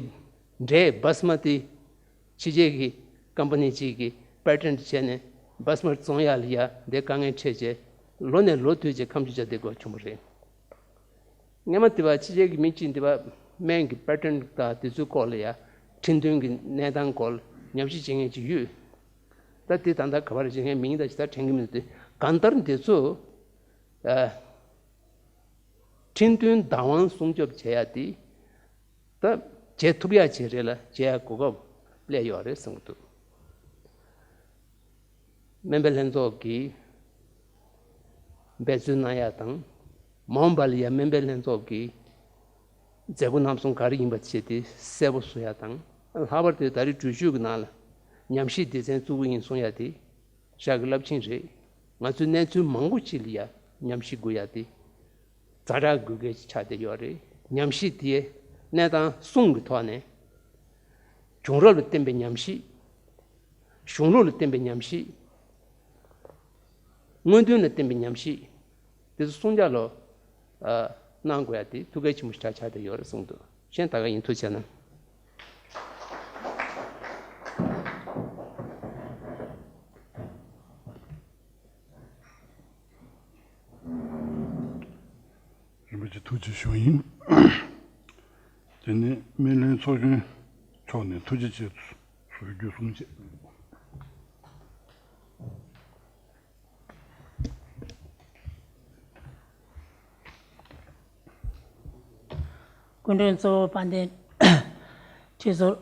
འབྲས་བྷ་སི་མ་ཏི་ཕྱི་རྒྱལ་གྱི་ཀམ་པ་ནི་ཅིག་གིས་པེ་ཊེན་ཊི་བྱས་ནས་བྷ་སི་མ་ཏི་བཙོང་ཡག་ལ་ཡ་འདི་དཀའ་ངལ་འཕྲད་བྱས་ལོ་ནས་ལོ་བསྟུད་བྱས་ཁ་མཆུ་བྱས་བསྡད་དགོས་བྱུང་བ་རེད། སྔོན་མ་དེ་བ་ཕྱི་རྒྱལ་གྱི་མི་གཅིག་འདི་བ་སྨན་གྱི་པེ་ཊེན་ཊི་དང་དེ་ཚོའི་སྐོར་ལ་ཡ་ཁྲིམས་མཐུན་གྱི་གནས་སྟངས་སྐོར་ཉམས་ཞིབ་བྱེད་མཁན་ཅིག་ཡོད། ད་དེ་ད་ལྟ་ག་པར་བྱེད་མཁན་མིང་ད་ཇི་ལྟར་དྲན་གྱི་མི་འདུག་དེ་གང་ལྟར་འདི་ཚོ་ཨ། ཁྲིམས་མཐུན་བདག་དབང་སྲུང་སྐྱོབ་བྱེད་ཡ་དེ་ད་བྱེད་ཐུབ་ཡ་ཅིག་རེད་ལ་བྱེད་ཡ་གོ་སྐབས་སླེབས་ཡོད་རེད་བསམ་གྱི་འདུག་སྨན་པའི་ལྷན་ཚོགས་ཀྱིས་འབད་བརྩོན་གནང་ཡ་དང་། མ་འོངས་པ་ལ་ཡ་སྨན་པའི་ལྷན་ཚོགས་ཀྱི་མཛད་སྒོ་རྣམ་གསུམ་ག་རེ་ཡིན་པ་བྱས་ཏེ་གསལ་པོ་བཟོ་ཡ་དང་ ལྷག་པར་དུ་ད་རེས་གྲོས་ཆོད་ཀྱི་ནང་ལ་ཉམས་ཞིབ་སྡེ་ཚན་བཙུགས་ཀྱི་ཡིན་གསུང་ཡ་དེ་ཞག་གི་རླབས་ཆེན་རེད། ང་ཚོའི་གནས་ཚུལ་མང་པོ་ཅིག་ལ་ཡ་ཉམས་ཞིབ་དགོས་ཡ་དེ་ཛ་དྲག་དགོས་གལ་ཆགས་བསྡད་ཡོད་རེད། ཉམས་ཞིབ་དེ་གནས་སྟངས་གསུམ་གྱི་ཐོག་ནས། བྱུང་རབས་ལ་བརྟེན་པའི་ཉམས་ཞིབ། གཞུང་ལུགས་ལ་བརྟེན་པའི་ཉམས་ཞིབ། དངོས་དོན་ལ་བརྟེན་པའི་ཉམས་ཞིབ། དེ་ཚོ་གསུང་རྒྱ་ལོ། ཨ། གནང་དགོས་ཡ་དེ་ཐུགས་གལ་ཆེན་པོ་ཞིག་ཆགས་ཆགས་བསྡད་ཡོད་རེད་གསུངས་འདུག་གཞན་ད་ག་ཡིན། ཐུགས་རྗེ་གནང་། རིན་པོ་ཆེ་ཐུགས་རྗེ་ཞུ་ཡིན། དེ་ནས་སྨན་བླའི་ཚོགས་གཞོན་མཆོག་ནས་ཐུགས་རྗེ་ཆེ་ཞུ་རྒྱུ་གསུང་བཤད། སྐུ་མགྲོན་གཙོ་བོ་དཔལ་ལྡན་ཁྲི་ཟུར་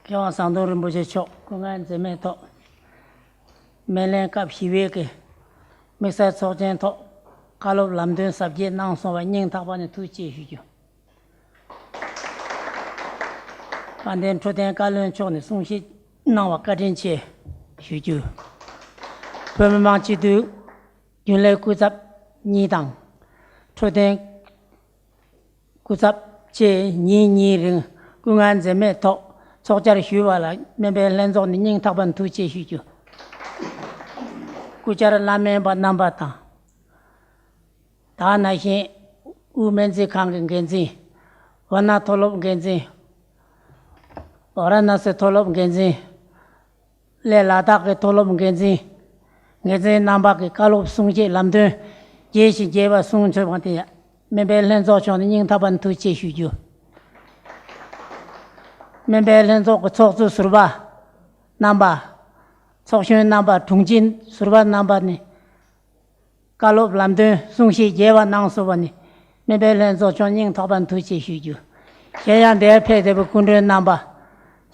མཁས་དབང་ཟམ་གདོང་རིན་པོ་ཆེ་མཆོག་སྐུ་ངལ་འཛེམས་མེད་ཐོག་སྨན་བླའི་སྐབས་བཞི་པའི་གི་དམིགས་བསལ་ཚོགས་ཆེན་ཐོག་བཀའ་སློབ་ལམ་སྟོན་ཟབ་རྒྱས་གནང་སོང་བར་སྙིང་ཐག་པ་ནས་ཐུགས་རྗེ་ཆེ་ཞུ་རྒྱུ། དཔལ་ལྡན་འཕྲོད་བསྟེན་བཀའ་བློན་མཆོག་ནས་གསུང་བཤད་གནང་བར་བཀའ་དྲིན་ཆེ་ཞུ་རྒྱུ། བོད་མི་མང་སྤྱི་འཐུས་རྒྱུན་ལས་སྐུ་ཚབ་གཉིས་དང་། འཕྲོད་བསྟེན་སྐུ་ཚབ་བཅས་ཉིན་གཉིས་རིང་སྐུ་ངལ་འཛེམས་མེད་ཐོག་ཚོགས་བཅར་ཞུས་པ་ལ་སྨན་པའི་ལྷན་ཚོགས་ནས་སྙིང་ཐག་པ་ནས་ཐུགས་རྗེ་ཆེ་ཞུ་རྒྱུ། སྐུ་བཅར་བླ་སྨན་པ་རྣམ་པ་དང་། ད་ག་ནང་བཞིན་དབུས་སྨན་རྩིས་ཁང་གི་འགན་འཛིན། ཝཱ་ཎ་མཐོ་སློབ་འགན་འཛིན། ཝཱ་ར་ཎ་སི་མཐོ་སློབ་འགན་འཛིན། གླེ་ལ་དྭགས་ཀྱི་མཐོ་སློབ་འགན་འཛིན། འགན་འཛིན་རྣམ་པ་གི་བཀའ་སློབ་གསུང་བཤད་ལམ་སྟོན་རྒྱས་ཤིང་རྒྱས་པ་གསུང་ཐུབ་པ་དེ་སྨན་པའི་ལྷན་ཚོགས་ཕྱོགས་ནས་སྙིང་ཐག་པ་ནས་ཐུགས་རྗེ་ཆེ་ཞུ་རྒྱུ། སྨན་པའི་ལྷན་ཚོགས་ཀྱི་ཚོགས་གཙོ་ཟུར་པ་རྣམ་པ། ཚོགས་གཞོན་རྣམ་པ། དྲུང་ཆེ་ཟུར་པ་རྣམ་པ་ནས། བཀའ་སློབ་ལམ་སྟོན་གསུང་བཤད་རྒྱས་པ་གནང་སོང་བ་ནི་སྨན་པའི་ལྷན་ཚོགས་ཕྱོགས་སྙིང་ཐག་པ་ནས་ཐུགས་རྗེ་ཆེ་ཞུ་རྒྱུ། གཞན་ཡང་འདིར་ཕེབས་བསྡད་པའི་སྐུ་མགྲོན་རྣམ་པ།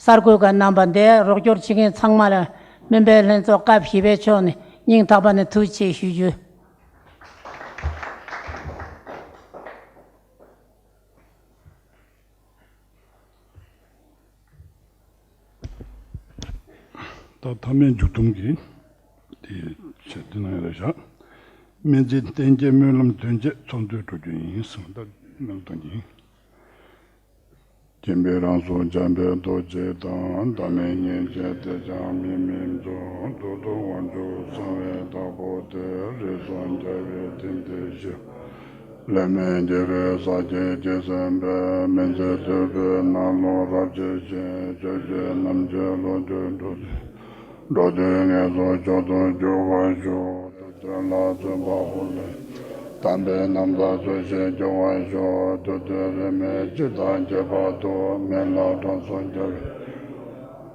གསར་འགོད་པ་རྣམ་པ། འདིར་རོགས་སྐྱོར་བྱེད་མཁན་ཚང་མ་ལ་སྨན་པའི་ལྷན་ཚོགས་སྐབས་བཞི་པའི་ཕྱོགས་ནས་སྙིང་ཐག་པ་ནས་ཐུགས་རྗེ་ཆེ་ཞུ་རྒྱུ། ད་མཐའ་མའི་མཇུག་སྡོམ་གྱི་དེ་ཆེད་དུ་གནང་ཡ་རེད་བཞག་སྨན་རྩིས་གཏན་འཁེལ་སྨོན་ལམ་དོན་བཅས་ཚོགས་འདུར་འགྲོ་རྒྱུ་ཡིན་གསུངས། ད་སྨོན་ལམ་གཏོང་གི་ཡིན། མཁྱེན་པས་རང་སྲོག་བཅད་པའི་རྡོ་རྗེ་དང་། བདག་མེད་མཉེས་བྱས་དེ་ཀྱང་མི་མིན་མཚུངས། ཐུབ་ཐུབ་དབང་ཕྱུག་གསང་བའི་བདག་པོ་སྟེ། རིགས་གསུམ་རྒྱལ་བའི་དེད་དཔོན་ཞབས། ལས་མེད་རྒྱལ་བའི་ས་སྐྱེས་ཀྱི་སེམས་དཔའི། མི་འཛད་འདོད་པའི་ནང་ལོགས་རབ་བྱེད་ཅིང་། ཆོས་སྤྱོད་རྣམ་འབྱེད་བློ་གྲོས་འགྲོ་འགྲོ་དོན་ངེས་སོ་མཆོག་ཏུ་འགྱུར་བར་ཤོག་ཐུབ་བསྟན་ལ་བརྩོན་པ་ཧུར་ལས། དམ་པའི་རྣམ་ཐར་ཚུལ་བཞིན་འགྱུར་བར་ཤོག་ཐུབ་བསྟན་རིས་མེད་སྤྱི་དང་ཁྱད་པར་དུ། སྨན་བླ་དྲང་སྲོང་རྒྱལ་བའི་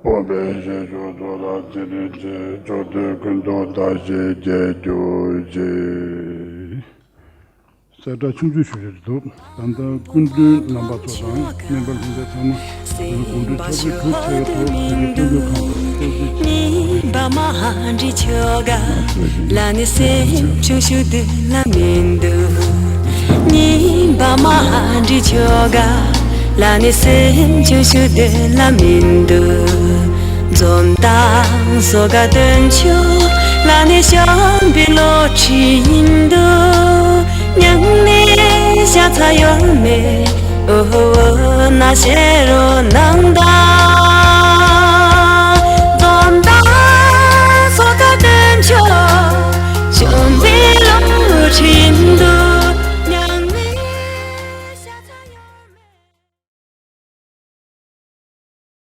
བུ་དཔལ་བཞེས་ཤོག་ཐུགས་ལ་ཅི་རིགས་བྱེད། ཕྱོགས་དུས་ཀུན་ཏུ་དར་ཞིང་རྒྱས་གྱུར་ཅིག་གསལ་བསྒྲགས་ཆུང་ཆུང་ཞུ་རྒྱུ་འདུག་ད་ལྟ་སྐུ་མགྲོན་རྣམ་པ་ཚོ་དང་སྨན་པ་ལྷན་རྒྱས་ཚང་མ་གོམ་བགྲོད་ཚོགས་འདུ་གྲུབ་ཆེ་བའི་ཐོག་དེ་རིང་སྐུ་མགྲོན་ཁང་དུ་བསྐྱར་ཞིབ་ཉིན་པ་མ་འདྲི་ཆོ་ག་ལ་ནི་སེམས་ཆུང་ཞུ་འདོད་ལ་མི་འདུག་ཉིན་པ་མ་འདྲི་ཆོ་ག་ལ་ནི་སེམས་ཆུང་ཞུ་འདོད་ལ་མི་འདུག་འཛོམས་དང་སོ་ག་དོན་ཆོ་ལ་ནི་བཤམས་པའི་བློ་ཁྲིད་ཡིན་འདུག་མྱང་ནས་ཤ་ཚ་ཡོད་མེད་ཨོ་ཧོ་ན་ཤེ་རོ་ནང་ད།